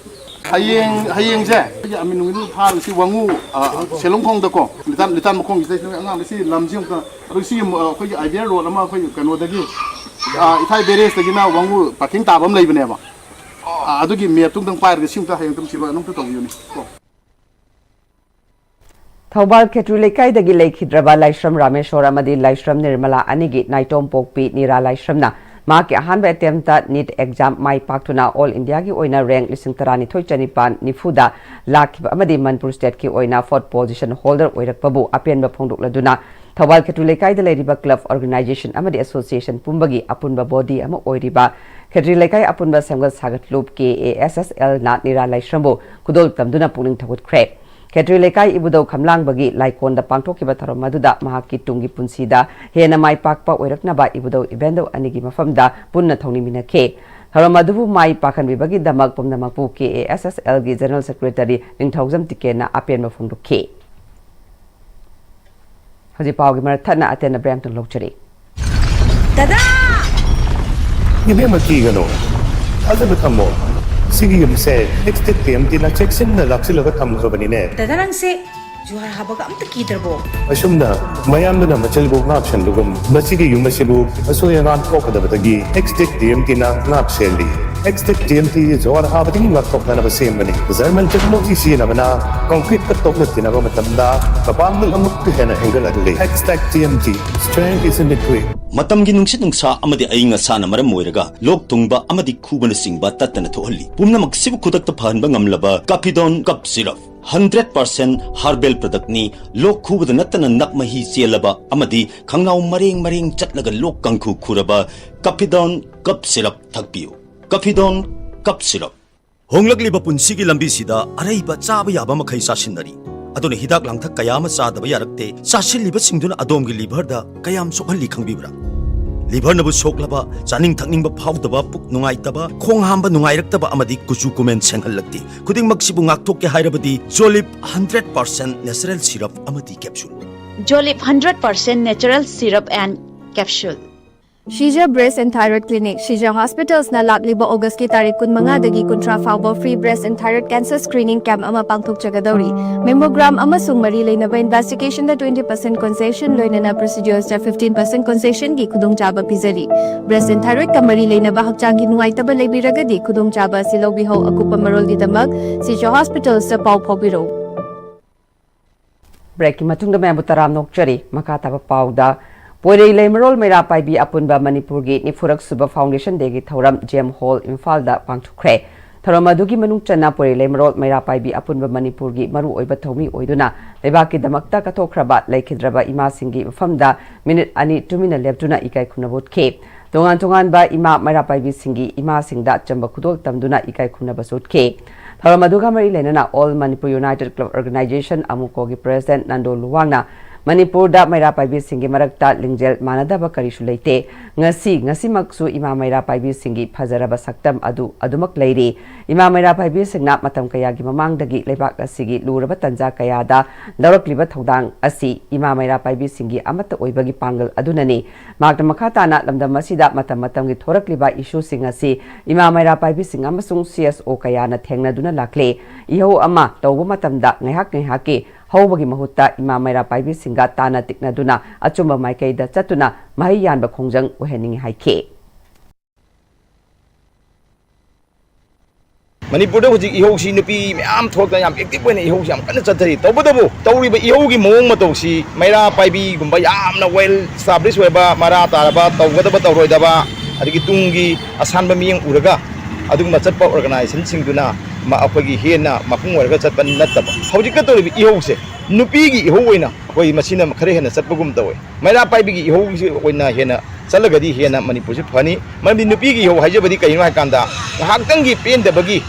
ꯍꯌꯦꯡ, ꯍꯌꯦꯡꯁꯦ ꯑꯩꯒꯤ ꯑꯃꯤꯟ ꯅꯨꯃꯤꯠ ꯐꯥꯔꯒ ꯁꯤ ꯋꯥꯉꯨ, ꯑ, ꯁꯦꯂꯨꯡꯈꯣꯡꯗꯀꯣ, ꯂꯤꯇꯥꯟ, ꯂꯤꯇꯥꯟ ꯃꯈꯣꯡꯒꯤꯁꯤꯗ ꯑꯉꯥꯡꯗ ꯁꯤ ꯂꯝꯁꯤ ꯑꯃꯨꯛꯇ, ꯑꯗꯨ ꯁꯤ ꯑꯃꯨꯛ, ꯑ, ꯑꯩꯈꯣꯏꯒꯤ ꯑꯥꯏ ꯕꯤ ꯑꯥꯔ ꯔꯣꯗ ꯑꯃ ꯑꯩꯈꯣꯏ ꯀꯩꯅꯣꯗꯒꯤ, ꯑ, ꯏꯊꯥꯏ ꯕꯦꯔꯦꯖꯇꯒꯤꯅ ꯋꯥꯉꯨ ꯄꯥꯔꯀꯤꯡ ꯇꯥꯕ ꯑꯃ ꯂꯩꯕꯅꯦꯕ꯫ ꯑ, ꯑꯗꯨꯒꯤ ꯃꯦꯞꯇꯨ ꯑꯝꯇꯪ ꯄꯥꯏꯔꯒ ꯁꯤ ꯑꯃꯨꯛꯇ ꯍꯌꯦꯡ ꯑꯗꯨꯝ ꯁꯤꯜꯂꯣ, ꯑꯗꯨꯝꯇ ꯇꯧꯕꯤꯌꯨꯅꯦ ꯀꯣ꯫ ꯊꯧꯕꯥꯜ ꯈꯦꯇ꯭ꯔꯤ ꯂꯩꯀꯥꯏꯗꯒꯤ ꯂꯩꯈꯤꯗ꯭ꯔꯕ ꯂꯥꯏꯁ꯭ꯔꯝ ꯔꯥꯃꯦꯁꯣꯔ ꯑꯃꯗꯤ ꯂꯥꯏꯁ꯭ꯔꯝ ꯅꯤꯔꯃꯂꯥ ꯑꯅꯤꯒꯤ ꯅꯥꯏꯇꯣꯝ ꯄꯣꯛꯄꯤ ꯅꯤꯔꯥ ꯂꯥꯏꯁ꯭ꯔꯝꯅ ꯃꯍꯥꯛꯀꯤ ꯑꯍꯥꯟꯕ ꯑꯦꯇꯦꯝꯇ ꯅꯤꯠ ꯑꯦꯛꯖꯥꯝ ꯃꯥꯏ ꯄꯥꯛꯇꯨꯅ ꯑꯣꯜ ꯏꯟꯗꯤꯌꯥꯒꯤ ꯑꯣꯏꯅ ꯔꯦꯡꯛ ꯂꯤꯁꯤꯡ ꯇꯔꯥꯅꯤꯊꯣꯏ ꯆꯅꯤꯄꯥꯟ ꯅꯤꯐꯨꯗ ꯂꯥꯛꯈꯤꯕ ꯑꯃꯗꯤ ꯃꯅꯤꯄꯨꯔ ꯁ꯭ꯇꯦꯠꯀꯤ ꯑꯣꯏꯅ ꯐꯣꯔꯠ ꯄꯣꯖꯤꯁꯟ ꯍꯣꯜꯗꯔ ꯑꯣꯏꯔꯛꯄꯕꯨ ꯑꯄꯦꯟꯕ ꯐꯣꯡꯗꯣꯛꯂꯗꯨꯅ ꯊꯧꯕꯥꯜ ꯈꯦꯇ꯭ꯔꯤ ꯂꯩꯀꯥꯏꯗ ꯂꯩꯔꯤꯕ ꯀ꯭ꯂꯕ, ꯑꯣꯔꯒꯅꯥꯏꯖꯦꯁꯟ ꯑꯃꯗꯤ ꯑꯦꯁꯣꯁꯤꯌꯦꯁꯟ ꯄꯨꯝꯕꯒꯤ ꯑꯄꯨꯟꯕ ꯕꯣꯗꯤ ꯑꯃ ꯑꯣꯏꯔꯤꯕ ꯈꯦꯇ꯭ꯔꯤ ꯂꯩꯀꯥꯏ ꯑꯄꯨꯟꯕ ꯁꯦꯝꯒꯠ ꯁꯥꯒꯠꯂꯨꯞ ꯀꯦ ꯑꯦ ꯑꯦꯁ ꯑꯦꯁ ꯑꯦꯜꯅ ꯅꯤꯔꯥ ꯂꯥꯏꯁ꯭ꯔꯝꯕꯨ ꯈꯨꯗꯣꯜ ꯇꯝꯗꯨꯅ ꯄꯨꯛꯅꯤꯡ ꯊꯧꯒꯠꯈ꯭ꯔꯦ꯫ ꯈꯦꯇ꯭ꯔꯤ ꯂꯩꯀꯥꯏ ꯏꯕꯨꯙꯧ ꯈꯝꯂꯥꯡꯕꯒꯤ ꯂꯥꯏꯀꯣꯟꯗ ꯄꯥꯡꯊꯣꯛꯈꯤꯕ ꯊꯧꯔꯝ ꯑꯗꯨꯗ ꯃꯍꯥꯛꯀꯤ ꯇꯨꯡꯒꯤ ꯄꯨꯟꯁꯤꯗ ꯍꯦꯟꯅ ꯃꯥꯏ ꯄꯥꯛꯄ ꯑꯣꯏꯔꯛꯅꯕ ꯏꯕꯨꯙꯧ ꯏꯕꯦꯟꯗꯧ ꯑꯅꯤꯒꯤ ꯃꯐꯝꯗ ꯄꯨꯟꯅ ꯊꯧꯅꯤꯃꯤꯟꯅꯈꯤ꯫ ꯊꯧꯔꯝ ꯑꯗꯨꯕꯨ ꯃꯥꯏ ꯄꯥꯛꯍꯟꯕꯤꯕꯒꯤꯗꯃꯛ ꯄꯨꯝꯅꯃꯛꯄꯨ K A S S algae general secretary ꯅꯤꯡꯊꯧꯖꯝ ꯇꯤꯀꯦꯟꯅ ꯑꯄꯦꯟꯕ ꯐꯣꯡꯗꯣꯛꯈꯤ꯫ ꯍꯧꯖꯤꯛ ꯄꯥꯎꯒꯤ ꯃꯔꯛ ꯊꯠꯅ ꯑꯇꯦꯟꯕ ꯕ꯭ꯔꯦꯛ ꯑꯃꯇꯪ ꯂꯧꯖꯔꯤ꯫ ꯗꯗꯥ! ꯏꯕꯦꯝꯃ, ꯀꯤꯒꯅꯨ, ꯊꯥꯖꯕ ꯊꯝꯃꯣ꯫ ꯁꯤꯒꯤ ꯌꯨꯝꯁꯦ ꯑꯦꯛꯁꯇꯦꯛ ꯇꯤ ꯑꯦꯝ ꯇꯤꯅ ꯆꯦꯛꯁꯤꯟꯅ ꯂꯥꯛꯁꯤꯜꯂꯒ ꯊꯝꯈ꯭ꯔꯕꯅꯤꯅꯦ꯫ ꯗꯗꯥ, ꯅꯪꯁꯦ ꯖꯨꯍꯥꯔ ꯍꯥꯕꯒ ꯑꯝꯇ ꯀꯤꯗ꯭ꯔꯕꯣ? ꯑꯁꯨꯝꯅ ꯃꯌꯥꯝꯗꯨꯅ ꯃꯆꯜꯕꯨ ꯉꯥꯛ ꯁꯦꯟꯕꯒꯨꯝ, ꯃꯁꯤꯒꯤ ꯌꯨꯝ ꯑꯁꯤꯕꯨ ꯑꯁꯣꯏ ꯑꯉꯥꯝ ꯊꯣꯛꯀꯗꯕꯗꯒꯤ ꯑꯦꯛꯁꯇꯦꯛ ꯇꯤ ꯑꯦꯝ ꯇꯤꯅ ꯉꯥꯛ ꯁꯦꯜꯂꯤ꯫ ꯑꯦꯛꯁꯇꯦꯛ ꯇꯤ ꯑꯦꯝ ꯇꯤ ꯖꯨꯍꯥꯔ ꯍꯥꯕꯗꯒꯤ ꯉꯥꯛꯊꯣꯛꯅꯅꯕ ꯁꯦꯝꯕꯅꯤ꯫ ꯖꯔꯃꯟ ꯇꯦꯛꯅꯣꯂꯣꯖꯤ ꯁꯤꯖꯤꯟꯅꯕꯅ ꯀꯪꯀ꯭ꯔꯤꯠꯇ ꯇꯣꯛꯅ ꯇꯤꯟꯅꯕ ꯃꯇꯝꯗ ꯃꯄꯥꯡꯒꯜ ꯑꯃꯨꯛꯀ ꯍꯦꯟꯅ ꯍꯦꯟꯒꯠꯍꯜꯂꯤ꯫ Xtech T M T, strength is in the grit. ꯃꯇꯝꯒꯤ ꯅꯨꯡꯁꯤꯠ ꯅꯨꯡꯁꯥ ꯑꯃꯗꯤ ꯑꯏꯪ ꯑꯁꯥꯅ ꯃꯔꯝ ꯑꯣꯏꯔꯒ ꯂꯣꯛ ꯊꯨꯡꯕ ꯑꯃꯗꯤ ꯈꯨꯕꯅꯆꯤꯡꯕ ꯇꯠꯇꯅ ꯊꯣꯛꯍꯜꯂꯤ꯫ ꯄꯨꯝꯅꯃꯛꯁꯤꯕꯨ ꯈꯨꯗꯛꯇ ꯐꯍꯟꯕ ꯉꯝꯂꯕ ꯀꯥꯐꯤꯗꯣꯟ ꯀꯞ ꯁꯤꯔꯞ, ꯍꯟꯗ꯭ꯔꯦꯠ ꯄꯥꯔꯁꯦꯟ ꯍꯥꯔꯕꯦꯜ ꯄ꯭ꯔꯗꯛꯅꯤ꯫ ꯂꯣꯛ ꯈꯨꯕꯗ ꯅꯠꯇꯅ ꯅꯞ ꯃꯍꯤ ꯆꯦꯜꯂꯕ ꯑꯃꯗꯤ ꯈꯪꯅꯥꯎ ꯃꯔꯦꯡ ꯃꯔꯦꯡ ꯆꯠꯂꯒ ꯂꯣꯛ ꯀꯥꯡꯈꯨ ꯈꯨꯔꯕ ꯀꯥꯐꯤꯗꯣꯟ ꯀꯞ ꯁꯤꯔꯞ ꯊꯛꯄꯤꯌꯨ꯫ ꯀꯥꯐꯤꯗꯣꯟ ꯀꯞ ꯁꯤꯔꯞ꯫ ꯍꯣꯡꯂꯛꯂꯤꯕ ꯄꯨꯟꯁꯤꯒꯤ ꯂꯝꯕꯤꯁꯤꯗ ꯑꯔꯩꯕ ꯆꯥꯕ ꯌꯥꯕ ꯃꯈꯩ ꯆꯥꯁꯤꯟꯅꯔꯤ꯫ ꯑꯗꯨꯅ ꯍꯤꯗꯥꯛ ꯂꯥꯡꯊꯛ ꯀꯌꯥ ꯑꯃ ꯆꯥꯗꯕ ꯌꯥꯔꯛꯇꯦ꯫ ꯆꯥꯁꯤꯜꯂꯤꯕꯁꯤꯡꯗꯨꯅ ꯑꯗꯣꯝꯒꯤ ꯂꯤꯚꯔꯗ ꯀꯌꯥꯝ ꯁꯣꯛꯍꯜꯂꯤ ꯈꯪꯕꯤꯕ꯭ꯔꯥ? ꯂꯤꯚꯔꯅꯕꯨ ꯁꯣꯛꯂꯕ, ꯆꯥꯅꯤꯡ ꯊꯛꯅꯤꯡꯕ ꯐꯥꯎꯗꯕ, ꯄꯨꯛ ꯅꯨꯡꯉꯥꯏꯇꯕ, ꯈꯣꯡ ꯍꯥꯝꯕ ꯅꯨꯡꯉꯥꯏꯔꯛꯇꯕ ꯑꯃꯗꯤ ꯀꯨꯆꯨ ꯀꯨꯃꯦꯟ ꯁꯦꯡꯍꯜꯂꯛꯇꯦ꯫ ꯈꯨꯗꯤꯡꯃꯛꯁꯤꯕꯨ ꯉꯥꯛꯊꯣꯛꯀꯦ ꯍꯥꯏꯔꯕꯗꯤ ꯖꯣꯂꯤꯞ ꯍꯟꯗ꯭ꯔꯦꯠ ꯄꯥꯔꯁꯦꯟ ꯅꯦꯆꯔꯦꯜ ꯁꯤꯔꯞ ꯑꯃꯗꯤ capsule. Jolip hundred percent natural syrup and capsule. Shija Breast and Thyroid Clinic, ꯁꯤꯖ ꯍꯣꯁꯄꯤꯇꯥꯜꯁꯅ ꯂꯥꯛꯂꯤꯕ ꯑꯣꯒꯁꯀꯤ ꯇꯥꯔꯤꯛ ꯀꯨꯟꯃꯉꯥꯗꯒꯤ ꯀꯨꯟꯊ꯭ꯔꯥ ꯐꯥꯎꯕ free breast and thyroid cancer screening camp ꯑꯃ ꯄꯥꯡꯊꯣꯛꯆꯒꯗꯧꯔꯤ꯫ Mammogram ꯑꯃꯁꯨꯡ ꯃꯔꯤ ꯂꯩꯅꯕ investigation ꯗ twenty percent concession, ꯂꯣꯏꯅꯅ procedures ꯇ fifteen percent concession ꯒꯤ ꯈꯨꯗꯣꯡꯆꯥꯕ ꯄꯤꯖꯔꯤ꯫ Breast and thyroid ꯀ ꯃꯔꯤ ꯂꯩꯅꯕ ꯍꯛꯆꯥꯡꯒꯤ ꯅꯨꯡꯉꯥꯏꯇꯕ ꯂꯩꯕꯤꯔꯒꯗꯤ ꯈꯨꯗꯣꯡꯆꯥꯕ ꯑꯁꯤ ꯂꯧꯕꯤꯍꯧ꯫ ꯑꯀꯨꯞꯄ ꯃꯔꯣꯜꯒꯤꯗꯃꯛ ꯁꯤꯖ ꯍꯣꯁꯄꯤꯇꯥꯜꯁꯇ ꯄꯥꯎ ꯐꯥꯎꯕꯤꯔꯧ꯫ Break ꯀꯤ ꯃꯇꯨꯡꯗ ꯃꯌꯥꯝꯕꯨ ꯇꯔꯥꯝꯅ ꯑꯣꯛꯆꯔꯤ꯫ ꯃꯈꯥ ꯇꯥꯕ ꯄꯥꯎꯗ, ꯄꯣꯏꯔꯩ ꯂꯩꯃꯔꯣꯜ ꯃꯩꯔꯥ ꯄꯥꯏꯕꯤ ꯑꯄꯨꯟꯕ ꯃꯅꯤꯄꯨꯔꯒꯤ ꯅꯤꯐꯨꯔꯛ ꯁꯨꯕ Foundation Day ꯒꯤ ꯊꯧꯔꯝ J M Hall ꯏꯝꯐꯥꯜꯗ ꯄꯥꯡꯊꯣꯛꯈ꯭ꯔꯦ꯫ ꯊꯧꯔꯝ ꯑꯗꯨꯒꯤ ꯃꯅꯨꯡ ꯆꯟꯅ ꯄꯣꯏꯔꯩ ꯂꯩꯃꯔꯣꯜ ꯃꯩꯔꯥ ꯄꯥꯏꯕꯤ ꯑꯄꯨꯟꯕ ꯃꯅꯤꯄꯨꯔꯒꯤ ꯃꯔꯨꯑꯣꯏꯕ ꯊꯧꯃꯤ ꯑꯣꯏꯗꯨꯅ ꯂꯩꯕꯥꯛꯀꯤꯗꯃꯛꯇ ꯀꯠꯊꯣꯛꯈ꯭ꯔꯕ ꯂꯩꯈꯤꯗ꯭ꯔꯕ ꯏꯃꯥꯁꯤꯡꯒꯤ ꯃꯐꯝꯗ ꯃꯤꯅꯤꯠ ꯑꯅꯤ ꯇꯨꯃꯤꯟꯅ ꯂꯦꯞꯇꯨꯅ ꯏꯀꯥꯏ ꯈꯨꯝꯅꯕ ꯎꯠꯈꯤ꯫ ꯇꯣꯉꯥꯟ ꯇꯣꯉꯥꯟꯕ ꯏꯃꯥ ꯃꯩꯔꯥ ꯄꯥꯏꯕꯤꯁꯤꯡꯒꯤ ꯏꯃꯥꯁꯤꯡꯗ ꯑꯆꯝꯕ ꯈꯨꯗꯣꯜ ꯇꯝꯗꯨꯅ ꯏꯀꯥꯏ ꯈꯨꯝꯅꯕꯁꯨ ꯎꯠꯈꯤ꯫ ꯊꯧꯔꯝ ꯑꯗꯨꯒ ꯃꯔꯤ ꯂꯩꯅꯅ All Manipur United Club Organization, ꯑꯃꯨꯀꯣꯒꯤ President Nando ꯂꯨꯋꯥꯡꯅ ꯃꯅꯤꯄꯨꯔꯗ ꯃꯩꯔꯥ ꯄꯥꯏꯕꯤꯁꯤꯡꯒꯤ ꯃꯔꯛꯇ ꯂꯤꯡꯖꯦꯜ ꯃꯥꯟꯅꯗꯕ ꯀꯔꯤꯁꯨ ꯂꯩꯇꯦ꯫ ꯉꯁꯤ, ꯉꯁꯤꯃꯛꯁꯨ ꯏꯃꯥ ꯃꯩꯔꯥ ꯄꯥꯏꯕꯤꯁꯤꯡꯒꯤ ꯐꯖꯔꯕ ꯁꯛꯇꯝ ꯑꯗꯨ ꯑꯗꯨꯃꯛ ꯂꯩꯔꯤ꯫ ꯏꯃꯥ ꯃꯩꯔꯥ ꯄꯥꯏꯕꯤꯁꯤꯡꯅ ꯃꯇꯝ ꯀꯌꯥꯒꯤ ꯃꯃꯥꯡꯗꯒꯤ ꯂꯩꯕꯥꯛ ꯑꯁꯤꯒꯤ ꯂꯨꯔꯕ ꯇꯟꯖꯥ ꯀꯌꯥꯗ ꯂꯧꯔꯛꯂꯤꯕ ꯊꯧꯗꯥꯡ ꯑꯁꯤ ꯏꯃꯥ ꯃꯩꯔꯥ ꯄꯥꯏꯕꯤꯁꯤꯡꯒꯤ ꯑꯃꯠꯇ ꯑꯣꯏꯕꯒꯤ ꯄꯥꯡꯒꯜ ꯑꯗꯨꯅꯅꯤ꯫ ꯃꯍꯥꯛꯅ ꯃꯈꯥ ꯇꯥꯅ ꯂꯝꯗꯝ ꯑꯁꯤꯗ ꯃꯇꯝ ꯃꯇꯝꯒꯤ ꯊꯣꯔꯛꯂꯤꯕ ꯏꯁꯨꯁꯤꯡ ꯑꯁꯤ ꯏꯃꯥ ꯃꯩꯔꯥ ꯄꯥꯏꯕꯤꯁꯤꯡ ꯑꯃꯁꯨꯡ C S O ꯀꯌꯥꯅ ꯊꯦꯡꯅꯗꯨꯅ ꯂꯥꯛꯂꯦ꯫ ꯏꯍꯧ ꯑꯃ ꯇꯧꯕ ꯃꯇꯝꯗ ꯉꯥꯏꯍꯥꯛ ꯉꯥꯏꯍꯥꯛꯀꯤ ꯍꯧꯕꯒꯤ ꯃꯍꯨꯠꯇ ꯏꯃꯥ ꯃꯩꯔꯥ ꯄꯥꯏꯕꯤꯁꯤꯡꯒ ꯇꯥꯟꯅ ꯇꯤꯛꯅꯗꯨꯅ ꯑꯆꯨꯝꯕ ꯃꯥꯏꯀꯩꯗ ꯆꯠꯇꯨꯅ ꯃꯍꯩ ꯌꯥꯟꯕ ꯈꯣꯡꯖꯪ ꯑꯣꯏꯍꯟꯅꯤꯡꯏ ꯍꯥꯏꯈꯤ꯫ ꯃꯅꯤꯄꯨꯔꯗ ꯍꯧꯖꯤꯛ ꯏꯍꯧꯁꯤ ꯅꯨꯄꯤ ꯃꯌꯥꯝ ꯊꯣꯛꯂꯛꯇꯅ ꯌꯥꯝ active ꯑꯣꯏꯅ ꯏꯍꯧꯁꯤ ꯌꯥꯝ ꯀꯟꯅ ꯆꯠꯊꯔꯤ꯫ ꯇꯧꯕꯇꯕꯨ ꯇꯧꯔꯤꯕ ꯏꯍꯧꯒꯤ ꯃꯑꯣꯡ ꯃꯇꯧꯁꯤ ꯃꯩꯔꯥ ꯄꯥꯏꯕꯤꯒꯨꯝꯕ ꯌꯥꯝꯅ well established ꯑꯣꯏꯕ, ꯃꯔꯥ ꯇꯥꯔꯕ, ꯇꯧꯒꯗꯕ ꯇꯧꯔꯣꯏꯗꯕ, ꯑꯗꯒꯤ ꯇꯨꯡꯒꯤ ꯑꯁꯥꯟꯕ ꯃꯤꯠꯌꯦꯡ ꯎꯔꯒ ꯑꯗꯨꯒꯨꯝꯕ ꯆꯠꯄ organizationꯁꯤꯡꯗꯨꯅ ꯃ-, ꯑꯩꯈꯣꯏꯒꯤ ꯍꯦꯟꯅ ꯃꯄꯨꯡ ꯑꯣꯏꯔꯒ ꯆꯠꯄ ꯅꯠꯇꯕ, ꯍꯧꯖꯤꯛꯇ ꯇꯧꯔꯤꯕ ꯏꯍꯧꯁꯦ ꯅꯨꯄꯤꯒꯤ ꯏꯍꯧ ꯑꯣꯏꯅ ꯑꯩꯈꯣꯏ ꯃꯁꯤꯅ ꯈꯔ ꯍꯦꯟꯅ ꯆꯠꯄꯒꯨꯝ ꯇꯧꯋꯦ꯫ ꯃꯩꯔꯥ ꯄꯥꯏꯕꯤꯒꯤ ꯏꯍꯧꯁꯤ ꯑꯣꯏꯅ ꯍꯦꯟꯅ ꯆꯠꯂꯒꯗꯤ ꯍꯦꯟꯅ ꯃꯅꯤꯄꯨꯔꯁꯤ ꯐꯅꯤ꯫ ꯃꯔꯝꯗꯤ ꯅꯨꯄꯤꯒꯤ ꯏꯍꯧ ꯍꯥꯏꯖꯕꯗꯤ ꯀꯩꯅꯣ ꯍꯥꯏ ꯀꯥꯟꯗ, ꯉꯥꯏꯍꯥꯛꯇꯪꯒꯤ ꯄꯦꯟꯗꯕꯒꯤ,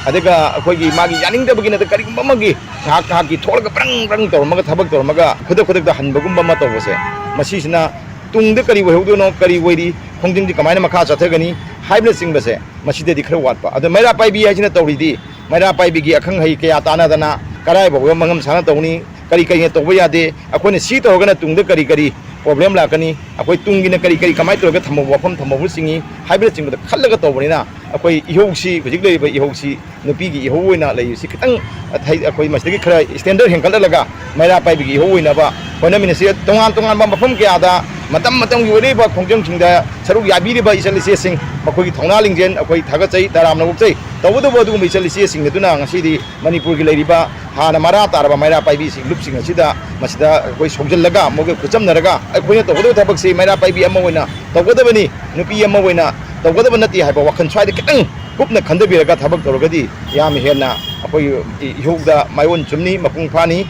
ꯑꯗꯨꯒ ꯑꯩꯈꯣꯏꯒꯤ ꯃꯥꯒꯤ ꯌꯥꯅꯤꯡꯗꯕꯒꯤ ꯅꯠꯇ꯭ꯔꯒ ꯀꯔꯤꯒꯨꯝꯕ ꯑꯃꯒꯤ ꯉꯥꯏꯍꯥꯛ ꯉꯥꯏꯍꯥꯛꯀꯤ ꯊꯣꯛꯂꯒ ꯕ꯭ꯔꯪ ꯕ꯭ꯔꯪ ꯇꯧꯔꯝꯃꯒ, ꯊꯕꯛ ꯇꯧꯔꯝꯃꯒ ꯈꯨꯗꯛ ꯈꯨꯗꯛꯇ ꯍꯟꯕꯒꯨꯝꯕ ꯑꯃ ꯇꯧꯕꯁꯦ, ꯃꯁꯤꯁꯤꯅ ꯇꯨꯡꯗ ꯀꯔꯤ ꯑꯣꯏꯍꯧꯗꯣꯏꯅꯣ, ꯀꯔꯤ ꯑꯣꯏꯔꯤ, ꯈꯣꯡꯖꯪꯁꯤ ꯀꯃꯥꯏꯅ ꯃꯈꯥ ꯆꯠꯊꯒꯅꯤ ꯍꯥꯏꯕꯅꯆꯤꯡꯕꯁꯦ ꯃꯁꯤꯗꯗꯤ ꯈꯔ ꯋꯥꯠꯄ꯫ ꯑꯗꯣ ꯃꯩꯔꯥ ꯄꯥꯏꯕꯤ ꯍꯥꯏꯁꯤꯅ ꯇꯧꯔꯤꯗꯤ, ꯃꯩꯔꯥ ꯄꯥꯏꯕꯤꯒꯤ ꯑꯈꯪ ꯑꯍꯩ ꯀꯌꯥ ꯇꯥꯟꯅꯗꯅ ꯀꯔꯥꯏ ꯐꯥꯎꯕ ꯃꯉꯝ ꯁꯥꯅ ꯇꯧꯅꯤ, ꯀꯔꯤ ꯀꯔꯤꯅ ꯇꯧꯕ ꯌꯥꯗꯦ, ꯑꯩꯈꯣꯏꯅ ꯁꯤ ꯇꯧꯔꯒꯅ ꯇꯨꯡꯗ ꯀꯔꯤ ꯀꯔꯤ ꯄ꯭ꯔꯣꯕ꯭ꯂꯦꯝ ꯂꯥꯛꯀꯅꯤ, ꯑꯩꯈꯣꯏ ꯇꯨꯡꯒꯤꯅ ꯀꯔꯤ ꯀꯔꯤ ꯀꯃꯥꯏꯅ ꯇꯧꯔꯒ ꯊꯝꯍꯧꯕ, ꯋꯥꯐꯝ ꯊꯝꯍꯧꯕꯁꯤꯡꯏ ꯍꯥꯏꯕꯅꯆꯤꯡꯕꯗ ꯈꯜꯂꯒ ꯇꯧꯕꯅꯤꯅ, ꯑꯩꯈꯣꯏ ꯏꯍꯧꯁꯤ, ꯍꯧꯖꯤꯛ ꯂꯩꯔꯤꯕ ꯏꯍꯧꯁꯤ, ꯅꯨꯄꯤꯒꯤ ꯏꯍꯧ ꯑꯣꯏꯅ ꯂꯩꯔꯤꯁꯤ ꯈꯤꯇꯪ ꯑꯊꯩ-, ꯑꯩꯈꯣꯏ ꯃꯁꯤꯗꯒꯤ ꯈꯔ ꯁ꯭ꯇꯦꯟꯗꯔꯗ ꯍꯦꯟꯒꯠꯍꯜꯂꯒ ꯃꯩꯔꯥ ꯄꯥꯏꯕꯤꯒꯤ ꯏꯍꯧ ꯑꯣꯏꯅꯕ ꯍꯣꯠꯅꯃꯤꯟꯅꯁꯤ꯫ ꯇꯣꯉꯥꯟ ꯇꯣꯉꯥꯟꯕ ꯃꯐꯝ ꯀꯌꯥꯗ ꯃꯇꯝ ꯃꯇꯝꯒꯤ ꯑꯣꯏꯔꯛꯏꯕ ꯈꯣꯡꯖꯪꯁꯤꯡꯗ ꯁꯔꯨꯛ ꯌꯥꯕꯤꯔꯤꯕ ꯏꯆꯜ ꯏꯆꯦꯁꯤꯡ, ꯃꯈꯣꯏꯒꯤ ꯊꯧꯅꯥ ꯂꯤꯡꯖꯦꯜ ꯑꯩꯈꯣꯏ ꯊꯥꯒꯠꯆꯩ, ꯇꯔꯥꯝꯅ ꯑꯣꯛꯆꯩ꯫ ꯇꯧꯕꯇꯕꯨ ꯑꯗꯨꯒꯨꯝꯕ ꯏꯆꯜ ꯏꯆꯦꯁꯤꯡ ꯑꯗꯨꯅ ꯉꯁꯤꯗꯤ ꯃꯅꯤꯄꯨꯔꯒꯤ ꯂꯩꯔꯤꯕ ꯍꯥꯟꯅ ꯃꯔꯥ ꯇꯥꯔꯕ ꯃꯩꯔꯥ ꯄꯥꯏꯕꯤꯁꯤꯡ, ꯂꯨꯞꯁꯤꯡ ꯑꯁꯤꯗ ꯃꯁꯤꯗ ꯑꯩꯈꯣꯏ ꯁꯧꯖꯜꯂꯒ, ꯃꯈꯣꯏꯒ ꯈꯨꯠꯆꯝꯅꯔꯒ ꯑꯩꯈꯣꯏꯅ ꯇꯧꯒꯗꯕ ꯊꯕꯛꯁꯤ ꯃꯩꯔꯥ ꯄꯥꯏꯕꯤ ꯑꯃ ꯑꯣꯏꯅ ꯇꯧꯒꯗꯕꯅꯤ, ꯅꯨꯄꯤ ꯑꯃ ꯑꯣꯏꯅ ꯇꯧꯒꯗꯕ ꯅꯠꯇꯦ ꯍꯥꯏꯕ ꯋꯥꯈꯜ ꯁ꯭ꯋꯥꯏꯗ ꯈꯤꯇꯪ ꯀꯨꯞꯅ ꯈꯟꯊꯕꯤꯔꯒ ꯊꯕꯛ ꯇꯧꯔꯒꯗꯤ ꯌꯥꯝ ꯍꯦꯟꯅ ꯑꯩꯈꯣꯏ ꯏꯍꯧꯗ ꯃꯥꯏꯑꯣꯟ ꯆꯨꯝꯅꯤ, ꯃꯄꯨꯡ ꯐꯥꯅꯤ꯫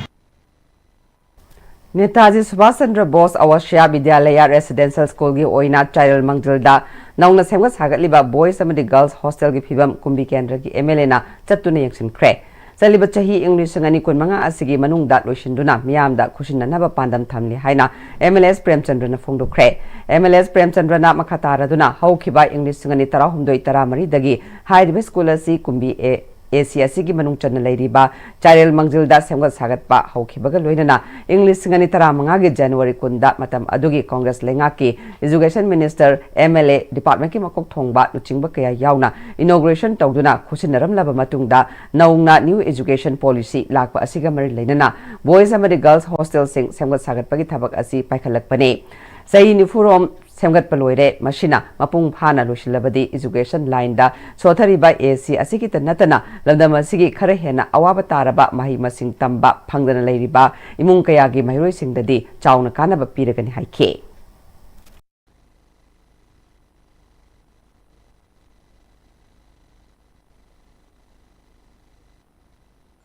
ꯅꯦꯇꯥꯖꯤ ꯁꯨꯚꯥꯁ ꯆꯟꯗ꯭ꯔ ꯕꯣꯁ ꯑꯋꯥꯁ꯭ꯌꯥ ꯕꯤꯗ꯭ꯌꯥꯂꯌꯥ ꯔꯦꯁꯤꯗꯦꯟꯁꯤꯌꯦꯜ ꯁ꯭ꯀꯨꯜꯒꯤ ꯑꯣꯏꯅ ꯆꯥꯏꯔꯦꯜ ꯃꯥꯡꯖꯤꯜꯗ ꯅꯧꯅ ꯁꯦꯝꯒꯠ ꯁꯥꯒꯠꯂꯤꯕ ꯕꯣꯏꯁ ꯑꯃꯗꯤ ꯒꯔꯜꯁ ꯍꯣꯁꯇꯦꯜꯒꯤ ꯐꯤꯕꯝ ꯀꯨꯝꯕꯤ ꯀꯦꯟꯗ꯭ꯔꯒꯤ ꯑꯦꯝ ꯑꯦꯜ ꯑꯦꯅ ꯆꯠꯇꯨꯅ ꯌꯦꯡꯁꯤꯟꯈ꯭ꯔꯦ꯫ ꯆꯠꯂꯤꯕ ꯆꯍꯤ ꯏꯪ ꯂꯤꯁꯤꯡ ꯑꯅꯤ ꯀꯨꯟꯃꯉꯥ ꯑꯁꯤꯒꯤ ꯃꯅꯨꯡꯗ ꯂꯣꯏꯁꯤꯟꯗꯨꯅ ꯃꯤꯌꯥꯝꯗ ꯈꯨꯠꯁꯤꯟꯅꯅꯕ ꯄꯥꯟꯗꯝ ꯊꯝꯂꯤ ꯍꯥꯏꯅ ꯑꯦꯝ ꯑꯦꯜ ꯑꯦꯁ ꯄ꯭ꯔꯦꯝꯆꯟꯗ꯭ꯔꯅ ꯐꯣꯡꯗꯣꯛꯈ꯭ꯔꯦ꯫ ꯑꯦꯝ ꯑꯦꯜ ꯑꯦꯁ ꯄ꯭ꯔꯦꯝꯆꯟꯗ꯭ꯔꯅ ꯃꯈꯥ ꯇꯥꯔꯗꯨꯅ ꯍꯧꯈꯤꯕ ꯏꯪ ꯂꯤꯁꯤꯡ ꯑꯅꯤ ꯇꯔꯥꯍꯨꯝꯗꯣꯏ ꯇꯔꯥꯃꯔꯤꯗꯒꯤ ꯍꯥꯏꯔꯤꯕ ꯁ꯭ꯀꯨꯜ ꯑꯁꯤ ꯀꯨꯝꯕꯤ ꯑꯦ ꯑꯦ ꯁꯤ ꯑꯁꯤꯒꯤ ꯃꯅꯨꯡ ꯆꯟꯅ ꯂꯩꯔꯤꯕ ꯆꯥꯏꯔꯦꯜ ꯃꯥꯡꯖꯤꯜꯗ ꯁꯦꯝꯒꯠ ꯁꯥꯒꯠꯄ ꯍꯧꯈꯤꯕꯒ ꯂꯣꯏꯅꯅ ꯏꯪ ꯂꯤꯁꯤꯡ ꯑꯅꯤ ꯇꯔꯥꯃꯉꯥꯒꯤ ꯖꯅꯋꯥꯔꯤ ꯀꯨꯟꯗ ꯃꯇꯝ ꯑꯗꯨꯒꯤ ꯀꯣꯡꯒ꯭ꯔꯦꯁ ꯂꯩꯉꯥꯛꯀꯤ education minister, M L A, ꯗꯤꯄꯥꯔꯠꯃꯦꯟꯠꯀꯤ ꯃꯀꯣꯛ ꯊꯣꯡꯕ ꯂꯨꯆꯤꯡꯕ ꯀꯌꯥ ꯌꯥꯎꯅ ꯏꯅꯣꯒ꯭ꯔꯦꯁꯟ ꯇꯧꯗꯨꯅ ꯈꯨꯠꯁꯤꯟꯅꯔꯝꯂꯕ ꯃꯇꯨꯡꯗ ꯅꯧꯅ ꯅ꯭ꯌꯨ ꯏꯖꯨꯀꯦꯁꯟ ꯄꯣꯂꯤꯁꯤ ꯂꯥꯛꯄ ꯑꯁꯤꯒ ꯃꯔꯤ ꯂꯩꯅꯅ ꯕꯣꯏꯁ ꯑꯃꯗꯤ ꯒꯔꯜꯁ ꯍꯣꯁꯇꯦꯜꯁꯤꯡ ꯁꯦꯝꯒꯠ ꯁꯥꯒꯠꯄꯒꯤ ꯊꯕꯛ ꯑꯁꯤ ꯄꯥꯏꯈꯠꯂꯛꯄꯅꯤ꯫ ꯆꯍꯤ ꯅꯤꯐꯨꯔꯣꯝ ꯁꯦꯝꯒꯠꯄ ꯂꯣꯏꯔꯦ꯫ ꯃꯁꯤꯅ ꯃꯄꯨꯡ ꯐꯥꯅ ꯂꯣꯏꯁꯤꯜꯂꯕꯗꯤ ꯏꯖꯨꯀꯦꯁꯟ ꯂꯥꯏꯟꯗ ꯁꯣꯊꯔꯤꯕ ꯑꯦ ꯁꯤ ꯑꯁꯤꯒꯤꯇ ꯅꯠꯇꯅ ꯂꯝꯗꯝ ꯑꯁꯤꯒꯤ ꯈꯔ ꯍꯦꯟꯅ ꯑꯋꯥꯕ ꯇꯥꯔꯕ ꯃꯍꯩ ꯃꯁꯤꯡ ꯇꯝꯕ ꯐꯪꯗꯅ ꯂꯩꯔꯤꯕ ꯏꯃꯨꯡ ꯀꯌꯥꯒꯤ ꯃꯍꯩꯔꯣꯏꯁꯤꯡꯗꯗꯤ ꯆꯥꯎꯅ ꯀꯥꯟꯅꯕ ꯄꯤꯔꯒꯅꯤ ꯍꯥꯏꯈꯤ꯫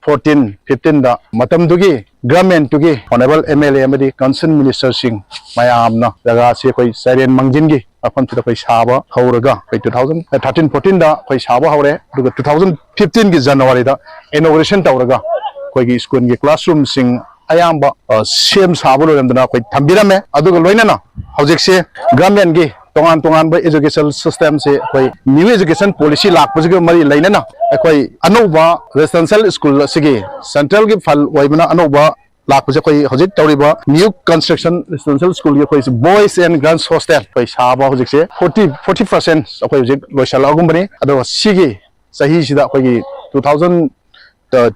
ꯐꯣꯔꯇꯤꯟ ꯐꯤꯐꯇꯤꯟꯗ ꯃꯇꯝꯗꯨꯒꯤ ꯒꯚꯔꯟꯃꯦꯟꯠꯇꯨꯒꯤ ꯑꯣꯅꯔꯦꯕꯜ ꯑꯦꯝ ꯑꯦꯜ ꯑꯦ ꯑꯃꯗꯤ ꯀꯟꯁꯔꯟ ꯃꯤꯅꯤꯁꯇꯔꯁꯤꯡ ꯃꯌꯥꯝꯅ ꯖꯒꯥꯁꯤ ꯑꯩꯈꯣꯏ ꯆꯥꯏꯔꯦꯟ ꯃꯥꯡꯖꯤꯟꯒꯤ ꯃꯐꯝꯁꯤꯗ ꯑꯩꯈꯣꯏ ꯁꯥꯕ ꯍꯧꯔꯒ, ꯑꯩꯈꯣꯏ ꯇꯨ ꯊꯥꯎꯖꯟ ꯊꯥꯔꯇꯤꯟ ꯐꯣꯔꯇꯤꯟꯗ ꯑꯩꯈꯣꯏ ꯁꯥꯕ ꯍꯧꯔꯦ꯫ ꯑꯗꯨꯒ ꯇꯨ ꯊꯥꯎꯖꯟ ꯐꯤꯐꯇꯤꯟꯒꯤ ꯖꯅꯋꯥꯔꯤꯗ ꯏꯅꯣꯒ꯭ꯔꯦꯁꯟ ꯇꯧꯔꯒ ꯑꯩꯈꯣꯏꯒꯤ ꯁ꯭ꯀꯨꯜꯒꯤ ꯀ꯭ꯂꯥꯁꯔꯨꯝꯁꯤꯡ ꯑꯌꯥꯝꯕ, ꯑ, ꯁꯦꯝ ꯁꯥꯕ ꯂꯣꯏꯔꯝꯗꯅ ꯑꯩꯈꯣꯏ ꯊꯝꯕꯤꯔꯝꯃꯦ꯫ ꯑꯗꯨꯒ ꯂꯣꯏꯅꯅ ꯍꯧꯖꯤꯛꯁꯦ ꯒꯚꯔꯟꯃꯦꯟꯒꯤ ꯇꯣꯉꯥꯟ ꯇꯣꯉꯥꯟꯕ education system ꯁꯦ ꯑꯩꯈꯣꯏ new education policy ꯂꯥꯛꯄꯁꯤꯒ ꯃꯔꯤ ꯂꯩꯅꯅ ꯑꯩꯈꯣꯏ ꯑꯅꯧꯕ residential school ꯑꯁꯤꯒꯤ central ꯒꯤ fund ꯑꯣꯏꯕꯅ ꯑꯅꯧꯕ ꯂꯥꯛꯄꯁꯦ ꯑꯩꯈꯣꯏ ꯍꯧꯖꯤꯛ ꯇꯧꯔꯤꯕ new construction residential school ꯒꯤ ꯑꯩꯈꯣꯏ boys and girls hostel ꯑꯩꯈꯣꯏ ꯁꯥꯕ ꯍꯧꯖꯤꯛꯁꯦ forty, forty percent ꯑꯩꯈꯣꯏ ꯍꯧꯖꯤꯛ ꯂꯣꯏꯁꯤꯜꯂꯛꯑꯒꯨꯝꯕꯅꯤ꯫ ꯑꯗꯨꯒ ꯁꯤꯒꯤ ꯆꯍꯤꯁꯤꯗ ꯑꯩꯈꯣꯏꯒꯤ two thousand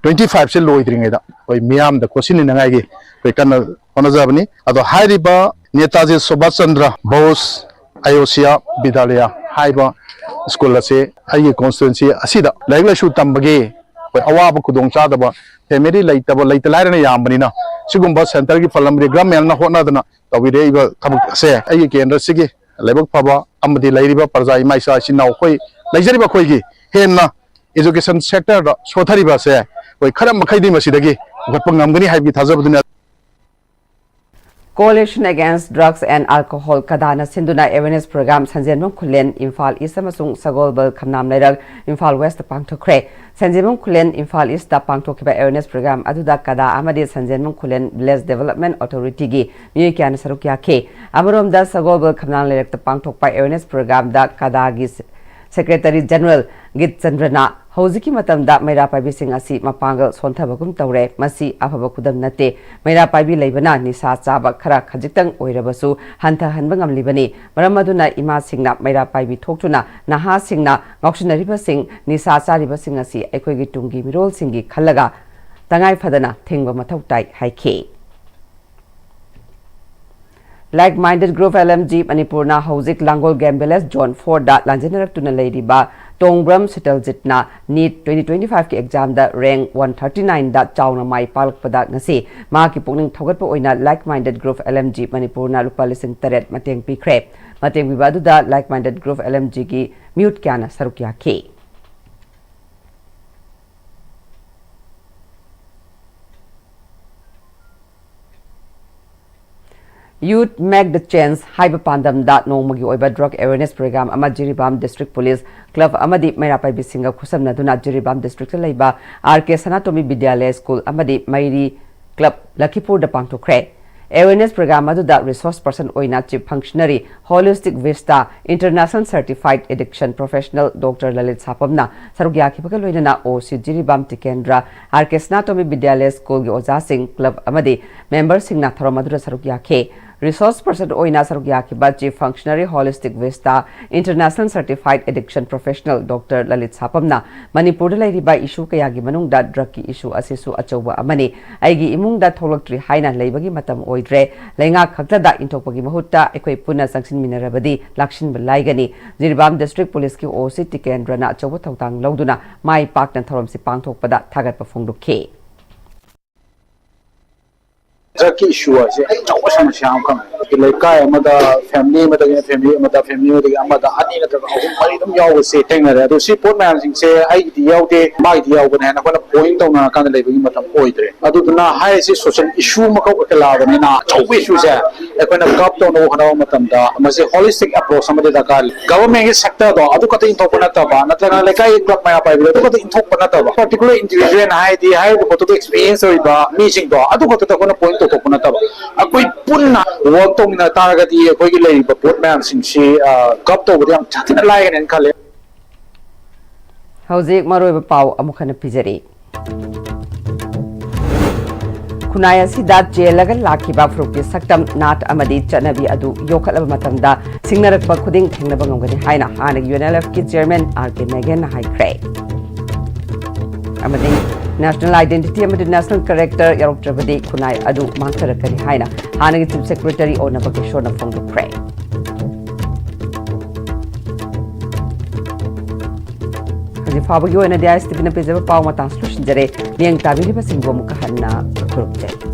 twenty five ꯁꯦ ꯂꯣꯏꯗ꯭ꯔꯤꯉꯩꯗ ꯑꯩꯈꯣꯏ ꯃꯤꯌꯥꯝꯗ ꯀꯣꯠꯁꯤꯟꯅꯤꯡꯉꯥꯏꯒꯤ ꯑꯩꯈꯣꯏ ꯀꯟꯅ ꯍꯣꯠꯅꯖꯕꯅꯤ꯫ ꯑꯗꯣ ꯍꯥꯏꯔꯤꯕ ꯅꯦꯇꯥꯖꯤ ꯁꯨꯕꯥꯁ ꯆꯟꯗ꯭ꯔ ꯕꯣꯁ ꯑꯌꯣꯁꯤꯌꯥ ꯕꯤꯗ꯭ꯌꯥꯂꯌꯥ ꯍꯥꯏꯕ school ꯑꯁꯤ ꯑꯩꯒꯤ constituency ꯑꯁꯤꯗ ꯂꯥꯏꯔꯤꯛ ꯂꯥꯏꯁꯨ ꯇꯝꯕꯒꯤ ꯑꯩꯈꯣꯏ ꯑꯋꯥꯕ ꯈꯨꯗꯣꯡꯆꯥꯗꯕ, family ꯂꯩꯇꯕ, ꯂꯩꯇ ꯂꯥꯏꯔꯅ ꯌꯥꯝꯕꯅꯤꯅ ꯁꯤꯒꯨꯝꯕ centre ꯒꯤ fund ꯑꯃꯗꯤ government ꯅ ꯍꯣꯠꯅꯗꯅ ꯇꯧꯕꯤꯔꯛꯏꯕ ꯊꯕꯛ ꯑꯁꯦ ꯑꯩꯒꯤ ꯀꯦꯟꯗ꯭ꯔꯁꯤꯒꯤ ꯂꯥꯏꯕꯛ ꯐꯕ ꯑꯃꯗꯤ ꯂꯩꯔꯤꯕ ꯄ꯭ꯔꯖꯥ ꯏꯃꯥ ꯏꯆꯥ ꯏꯆꯤꯟ ꯏꯅꯥꯎ ꯑꯩꯈꯣꯏ ꯂꯩꯖꯔꯤꯕ ꯑꯩꯈꯣꯏꯒꯤ ꯍꯦꯟꯅ education sector ꯗ ꯁꯣꯊꯔꯤꯕ ꯑꯁꯦ ꯑꯩꯈꯣꯏ ꯈꯔ ꯃꯈꯩꯗꯤ ꯃꯁꯤꯗꯒꯤ ꯄꯨꯈꯠꯄ ꯉꯝꯒꯅꯤ ꯍꯥꯏꯕꯒꯤ ꯊꯥꯖꯕꯗꯨꯅ꯫ Coalition Against Drugs and Alcohol, ꯀꯗꯥꯅ ꯁꯤꯟꯗꯨꯅ awareness program ꯁꯟꯖꯦꯟꯕꯝ ꯈꯨꯂꯦꯟ, ꯏꯝꯐꯥꯜ East ꯑꯃꯁꯨꯡ ꯁꯒꯣꯜꯕꯜ ꯈꯝꯅꯥꯝ ꯂꯩꯔꯛ, ꯏꯝꯐꯥꯜ West ꯇ ꯄꯥꯡꯊꯣꯛꯈ꯭ꯔꯦ꯫ ꯁꯟꯖꯦꯟꯕꯝ ꯈꯨꯂꯦꯟ, ꯏꯝꯐꯥꯜ East ꯇ ꯄꯥꯡꯊꯣꯛꯈꯤꯕ awareness program ꯑꯗꯨꯗ ꯀꯗꯥ ꯑꯃꯗꯤ ꯁꯟꯖꯦꯟꯕꯝ ꯈꯨꯂꯦꯟ Village Development Authority ꯒꯤ ꯃꯤꯑꯣꯏ ꯀꯌꯥꯅ ꯁꯔꯨꯛ ꯌꯥꯈꯤ꯫ ꯑꯃꯔꯣꯝꯗ ꯁꯒꯣꯜꯕꯜ ꯈꯝꯅꯥꯝ ꯂꯩꯔꯛꯇ ꯄꯥꯡꯊꯣꯛꯄ awareness program ꯗ ꯀꯗꯥꯒꯤ Secretary General ꯒꯤꯠ ꯆꯟꯗ꯭ꯔꯅ ꯍꯧꯖꯤꯛꯀꯤ ꯃꯇꯝꯗ ꯃꯩꯔꯥ ꯄꯥꯏꯕꯤꯁꯤꯡ ꯑꯁꯤ ꯃꯄꯥꯡꯒꯜ ꯁꯣꯟꯊꯕꯒꯨꯝ ꯇꯧꯔꯦ꯫ ꯃꯁꯤ ꯑꯐꯕ ꯈꯨꯗꯝ ꯅꯠꯇꯦ꯫ ꯃꯩꯔꯥ ꯄꯥꯏꯕꯤ ꯂꯩꯕꯅ ꯅꯤꯁꯥ ꯆꯥꯕ ꯈꯔ ꯈꯖꯤꯛꯇꯪ ꯑꯣꯏꯔꯕꯁꯨ ꯍꯟꯊꯍꯟꯕ ꯉꯝꯂꯤꯕꯅꯤ꯫ ꯃꯔꯝ ꯑꯗꯨꯅ ꯏꯃꯥꯁꯤꯡꯅ ꯃꯩꯔꯥ ꯄꯥꯏꯕꯤ ꯊꯣꯛꯇꯨꯅ ꯅꯍꯥꯁꯤꯡꯅ ꯉꯥꯎꯁꯤꯟꯅꯔꯤꯕꯁꯤꯡ, ꯅꯤꯁꯥ ꯆꯥꯔꯤꯕꯁꯤꯡ ꯑꯁꯤ ꯑꯩꯈꯣꯏꯒꯤ ꯇꯨꯡꯒꯤ ꯃꯤꯔꯣꯜꯁꯤꯡꯒꯤ ꯈꯜꯂꯒ ꯇꯉꯥꯏ ꯐꯗꯅ ꯊꯤꯡꯕ ꯃꯊꯧ ꯇꯥꯏ ꯍꯥꯏꯈꯤ꯫ Like Minded Group L M G ꯃꯅꯤꯄꯨꯔꯅ ꯍꯧꯖꯤꯛ ꯂꯥꯡꯒꯣꯜ Game Village Zone four ꯗ ꯂꯥꯟꯖꯦꯟꯅꯔꯛꯇꯨꯅ ꯂꯩꯔꯤꯕ ꯇꯣꯡꯕ꯭ꯔꯝ ꯁꯤꯇꯜꯖꯤꯠꯅ NEET twenty twenty five ꯀꯤ exam ꯗ rank one thirty nine ꯗ ꯆꯥꯎꯅ ꯃꯥꯏ ꯄꯥꯛꯂꯛꯄꯗ ꯉꯁꯤ ꯃꯍꯥꯛꯀꯤ ꯄꯨꯛꯅꯤꯡ ꯊꯧꯒꯠꯄ ꯑꯣꯏꯅ Like Minded Group L M G ꯃꯅꯤꯄꯨꯔꯅ ꯂꯨꯄꯥ ꯂꯤꯁꯤꯡ ꯇꯔꯦꯠ ꯃꯇꯦꯡ ꯄꯤꯈ꯭ꯔꯦ꯫ ꯃꯇꯦꯡ ꯄꯤꯕ ꯑꯗꯨꯗ Like Minded Group L M G ꯒꯤ ꯃꯤꯍꯨꯠ ꯀꯌꯥꯅ ꯁꯔꯨꯛ ꯌꯥꯈꯤ꯫ Youth Make the Change ꯍꯥꯏꯕ ꯄꯥꯟꯗꯝꯗ ꯅꯣꯡꯃꯒꯤ ꯑꯣꯏꯕ drug awareness program ꯑꯃ ꯖꯤꯔꯤꯕꯥꯝ District Police Club ꯑꯃꯗꯤ ꯃꯩꯔꯥ ꯄꯥꯏꯕꯤꯁꯤꯡꯒ ꯈꯨꯠꯁꯝꯅꯗꯨꯅ ꯖꯤꯔꯤꯕꯥꯝ district ꯇ ꯂꯩꯕ R K ꯁꯅꯥꯇꯣꯝꯕꯤ ꯕꯤꯗ꯭ꯌꯥꯂꯌ School ꯑꯃꯗꯤ ꯃꯩꯔꯤ Club ꯂꯈꯤꯄꯨꯔꯗ ꯄꯥꯡꯊꯣꯛꯈ꯭ꯔꯦ꯫ Awareness program ꯑꯗꯨꯗ resource person ꯑꯣꯏꯅ Chief Functionary Holistic Vista International Certified Addiction Professional Doctor Lalit ꯁꯥꯄꯝꯅ ꯁꯔꯨꯛ ꯌꯥꯈꯤꯕꯒ ꯂꯣꯏꯅꯅ ꯑꯣ ꯁꯤ ꯖꯤꯔꯤꯕꯥꯝ ꯇꯤꯀꯦꯟꯗ꯭ꯔ, ꯑꯥꯔ ꯀꯦ ꯁꯅꯥꯇꯣꯝꯕꯤ ꯕꯤꯗ꯭ꯌꯥꯂꯌ ꯁ꯭ꯀꯨꯜꯒꯤ ꯑꯣꯖꯥꯁꯤꯡ, ꯀ꯭ꯂꯕ ꯑꯃꯗꯤ ꯃꯦꯝꯕꯔꯁꯤꯡꯅ ꯊꯧꯔꯝ ꯑꯗꯨꯗ ꯁꯔꯨꯛ ꯌꯥꯈꯤ꯫ Resource person ꯑꯣꯏꯅ ꯁꯔꯨꯛ ꯌꯥꯈꯤꯕ Chief Functionary Holistic Vista International Certified Addiction Professional Doctor Lalit ꯁꯥꯄꯝꯅ ꯃꯅꯤꯄꯨꯔꯗ ꯂꯩꯔꯤꯕ issue ꯀꯌꯥꯒꯤ ꯃꯅꯨꯡꯗ drug ꯀꯤ issue ꯑꯁꯤꯁꯨ ꯑꯆꯧꯕ ꯑꯃꯅꯤ꯫ ꯑꯩꯒꯤ ꯏꯃꯨꯡꯗ ꯊꯣꯛꯂꯛꯇ꯭ꯔꯤ ꯍꯥꯏꯅ ꯂꯩꯕꯒꯤ ꯃꯇꯝ ꯑꯣꯏꯗ꯭ꯔꯦ꯫ ꯂꯩꯉꯥꯛ ꯈꯛꯇꯗ ꯏꯟꯊꯣꯛꯄꯒꯤ ꯃꯍꯨꯠꯇ ꯑꯩꯈꯣꯏ ꯄꯨꯟꯅ ꯆꯪꯁꯤꯟꯃꯤꯟꯅꯔꯕꯗꯤ ꯂꯥꯛꯁꯤꯟꯕ ꯂꯥꯏꯒꯅꯤ꯫ ꯖꯤꯔꯤꯕꯥꯝ District Police ꯀꯤ ꯑꯣ ꯁꯤ ꯇꯤꯀꯦꯟꯗ꯭ꯔꯅ ꯑꯆꯧꯕ ꯊꯧꯗꯥꯡ ꯂꯧꯗꯨꯅ ꯃꯥꯏ ꯄꯥꯛꯅ ꯊꯧꯔꯝꯁꯤ ꯄꯥꯡꯊꯣꯛꯄꯗ ꯊꯥꯒꯠꯄ ꯐꯣꯡꯗꯣꯛꯈꯤ꯫ Drug ꯀꯤ issue ꯑꯁꯤ ꯑꯆꯧꯕ ꯁꯃꯁ꯭ꯌꯥ ꯑꯃꯈꯛꯅꯤ꯫ ꯂꯩꯀꯥꯏ ꯑꯃꯗ, family ꯑꯃꯗꯒꯤ family ꯑꯃꯗ, family ꯑꯃꯗꯒꯤ ꯑꯃꯗ ꯑꯅꯤ ꯅꯠꯇ꯭ꯔꯒ ꯑꯍꯨꯝ ꯃꯔꯤ ꯑꯗꯨꯝ ꯌꯥꯎꯕꯁꯦ ꯊꯦꯡꯅꯔꯦ꯫ ꯑꯗꯣ ꯁꯤ ꯄꯣꯠ ꯃꯌꯥꯝꯁꯤꯡꯁꯦ ꯑꯩꯒꯤꯗꯤ ꯌꯥꯎꯗꯦ, ꯃꯥꯒꯤꯗꯤ ꯌꯥꯎꯕꯅꯦ ꯍꯥꯏꯅ ꯑꯩꯈꯣꯏꯅ point ꯇꯧꯅꯔꯀꯥꯟꯗ ꯂꯩꯕꯒꯤ ꯃꯇꯝ ꯑꯣꯏꯗ꯭ꯔꯦ꯫ ꯑꯗꯨꯗꯨꯅ ꯍꯥꯏꯔꯤꯁꯤ social issue ꯑꯃꯈꯛ ꯑꯣꯏꯈꯠꯂꯛꯑꯕꯅꯤꯅ ꯑꯆꯧꯕ issue ꯁꯦ ꯑꯩꯈꯣꯏꯅ curb ꯇꯧꯅꯕ ꯍꯣꯠꯅꯕ ꯃꯇꯝꯗ ꯃꯁꯤ holistic approach ꯑꯃꯗꯤ ꯗꯔꯀꯥꯔ ꯂꯩ꯫ Government ꯀꯤ sector ꯗꯣ ꯑꯗꯨ ꯈꯛꯇ ꯏꯟꯊꯣꯛꯄ ꯅꯠꯇꯕ, ꯅꯠꯇ꯭ꯔꯒ ꯂꯩꯀꯥꯏꯒꯤ club ꯃꯩꯔꯥ ꯄꯥꯏꯕꯤꯗꯣ ꯑꯗꯨ ꯈꯛꯇ ꯏꯟꯊꯣꯛꯄ ꯅꯠꯇꯕ, particular individual ꯍꯥꯏꯗꯤ ꯍꯥꯏꯔꯤꯕ ꯄꯣꯠꯇꯨꯗ experience ꯑꯣꯏꯕ ꯃꯤꯁꯤꯡꯗꯣ ꯑꯗꯨ ꯈꯛꯇꯗ ꯑꯩꯈꯣꯏꯅ point ꯇꯧꯊꯣꯛꯄ ꯅꯠꯇꯕ, ꯑꯩꯈꯣꯏ ꯄꯨꯟꯅ work ꯇꯧꯃꯤꯟꯅ ꯇꯥꯔꯒꯗꯤ ꯑꯩꯈꯣꯏꯒꯤ ꯂꯩꯔꯤꯕ ꯄꯣꯠ ꯃꯌꯥꯝꯁꯤꯡꯁꯤ, ꯑ, curb ꯇꯧꯕꯗ ꯌꯥꯝ ꯁꯥꯊꯤꯅ ꯂꯥꯏꯒꯅꯦꯅ ꯈꯜꯂꯦ꯫ ꯍꯧꯖꯤꯛ ꯃꯔꯨꯑꯣꯏꯕ ꯄꯥꯎ ꯑꯃꯨꯛ ꯍꯟꯅ ꯄꯤꯖꯔꯤ꯫ ꯈꯨꯟꯅꯥꯏ ꯑꯁꯤꯗ ꯆꯦꯜꯂꯒ ꯂꯥꯛꯈꯤꯕ ꯐꯨꯔꯨꯞꯀꯤ ꯁꯛꯇꯝ, ꯅꯥꯠ ꯑꯃꯗꯤ ꯆꯠꯅꯕꯤ ꯑꯗꯨ ꯌꯣꯛꯈꯠꯂꯕ ꯃꯇꯝꯗ ꯁꯤꯡꯅꯔꯛꯄ ꯈꯨꯗꯤꯡ ꯊꯦꯡꯅꯕ ꯉꯝꯒꯅꯤ ꯍꯥꯏꯅ ꯍꯥꯟꯅꯒꯤ ꯌꯨ ꯑꯦꯟ ꯑꯦꯜ ꯑꯦꯐꯀꯤ chairman ꯑꯥꯔ ꯀꯦ ꯃꯦꯒꯦꯟꯅ ꯍꯥꯏꯈ꯭ꯔꯦ꯫ ꯑꯃꯗꯤ national identity ꯑꯃꯗꯤ national character ꯌꯥꯎꯔꯛꯇ꯭ꯔꯕꯗꯤ ꯈꯨꯟꯅꯥꯏ ꯑꯗꯨ ꯃꯥꯡꯊꯔꯛꯀꯅꯤ ꯍꯥꯏꯅ ꯍꯥꯟꯅꯒꯤ chief secretary ꯑꯣꯅ ꯕꯒꯦꯁꯣꯔꯅ ꯐꯣꯡꯗꯣꯛꯈ꯭ꯔꯦ꯫ ꯍꯧꯖꯤꯛ ꯐꯥꯎꯕꯒꯤ ꯑꯣꯏꯅꯗꯤ ꯑꯥꯏ ꯑꯦꯁ ꯇꯤ ꯚꯤꯅ ꯄꯤꯖꯕ ꯄꯥꯎ ꯃꯇꯥꯡꯁꯨ ꯂꯣꯏꯁꯤꯟꯖꯔꯦ꯫ ꯃꯤꯠꯌꯦꯡ ꯇꯥꯕꯤꯔꯤꯕꯁꯤꯡꯕꯨ ꯑꯃꯨꯛꯀ ꯍꯟꯅ ꯈꯨꯔꯨꯝꯖꯔꯤ꯫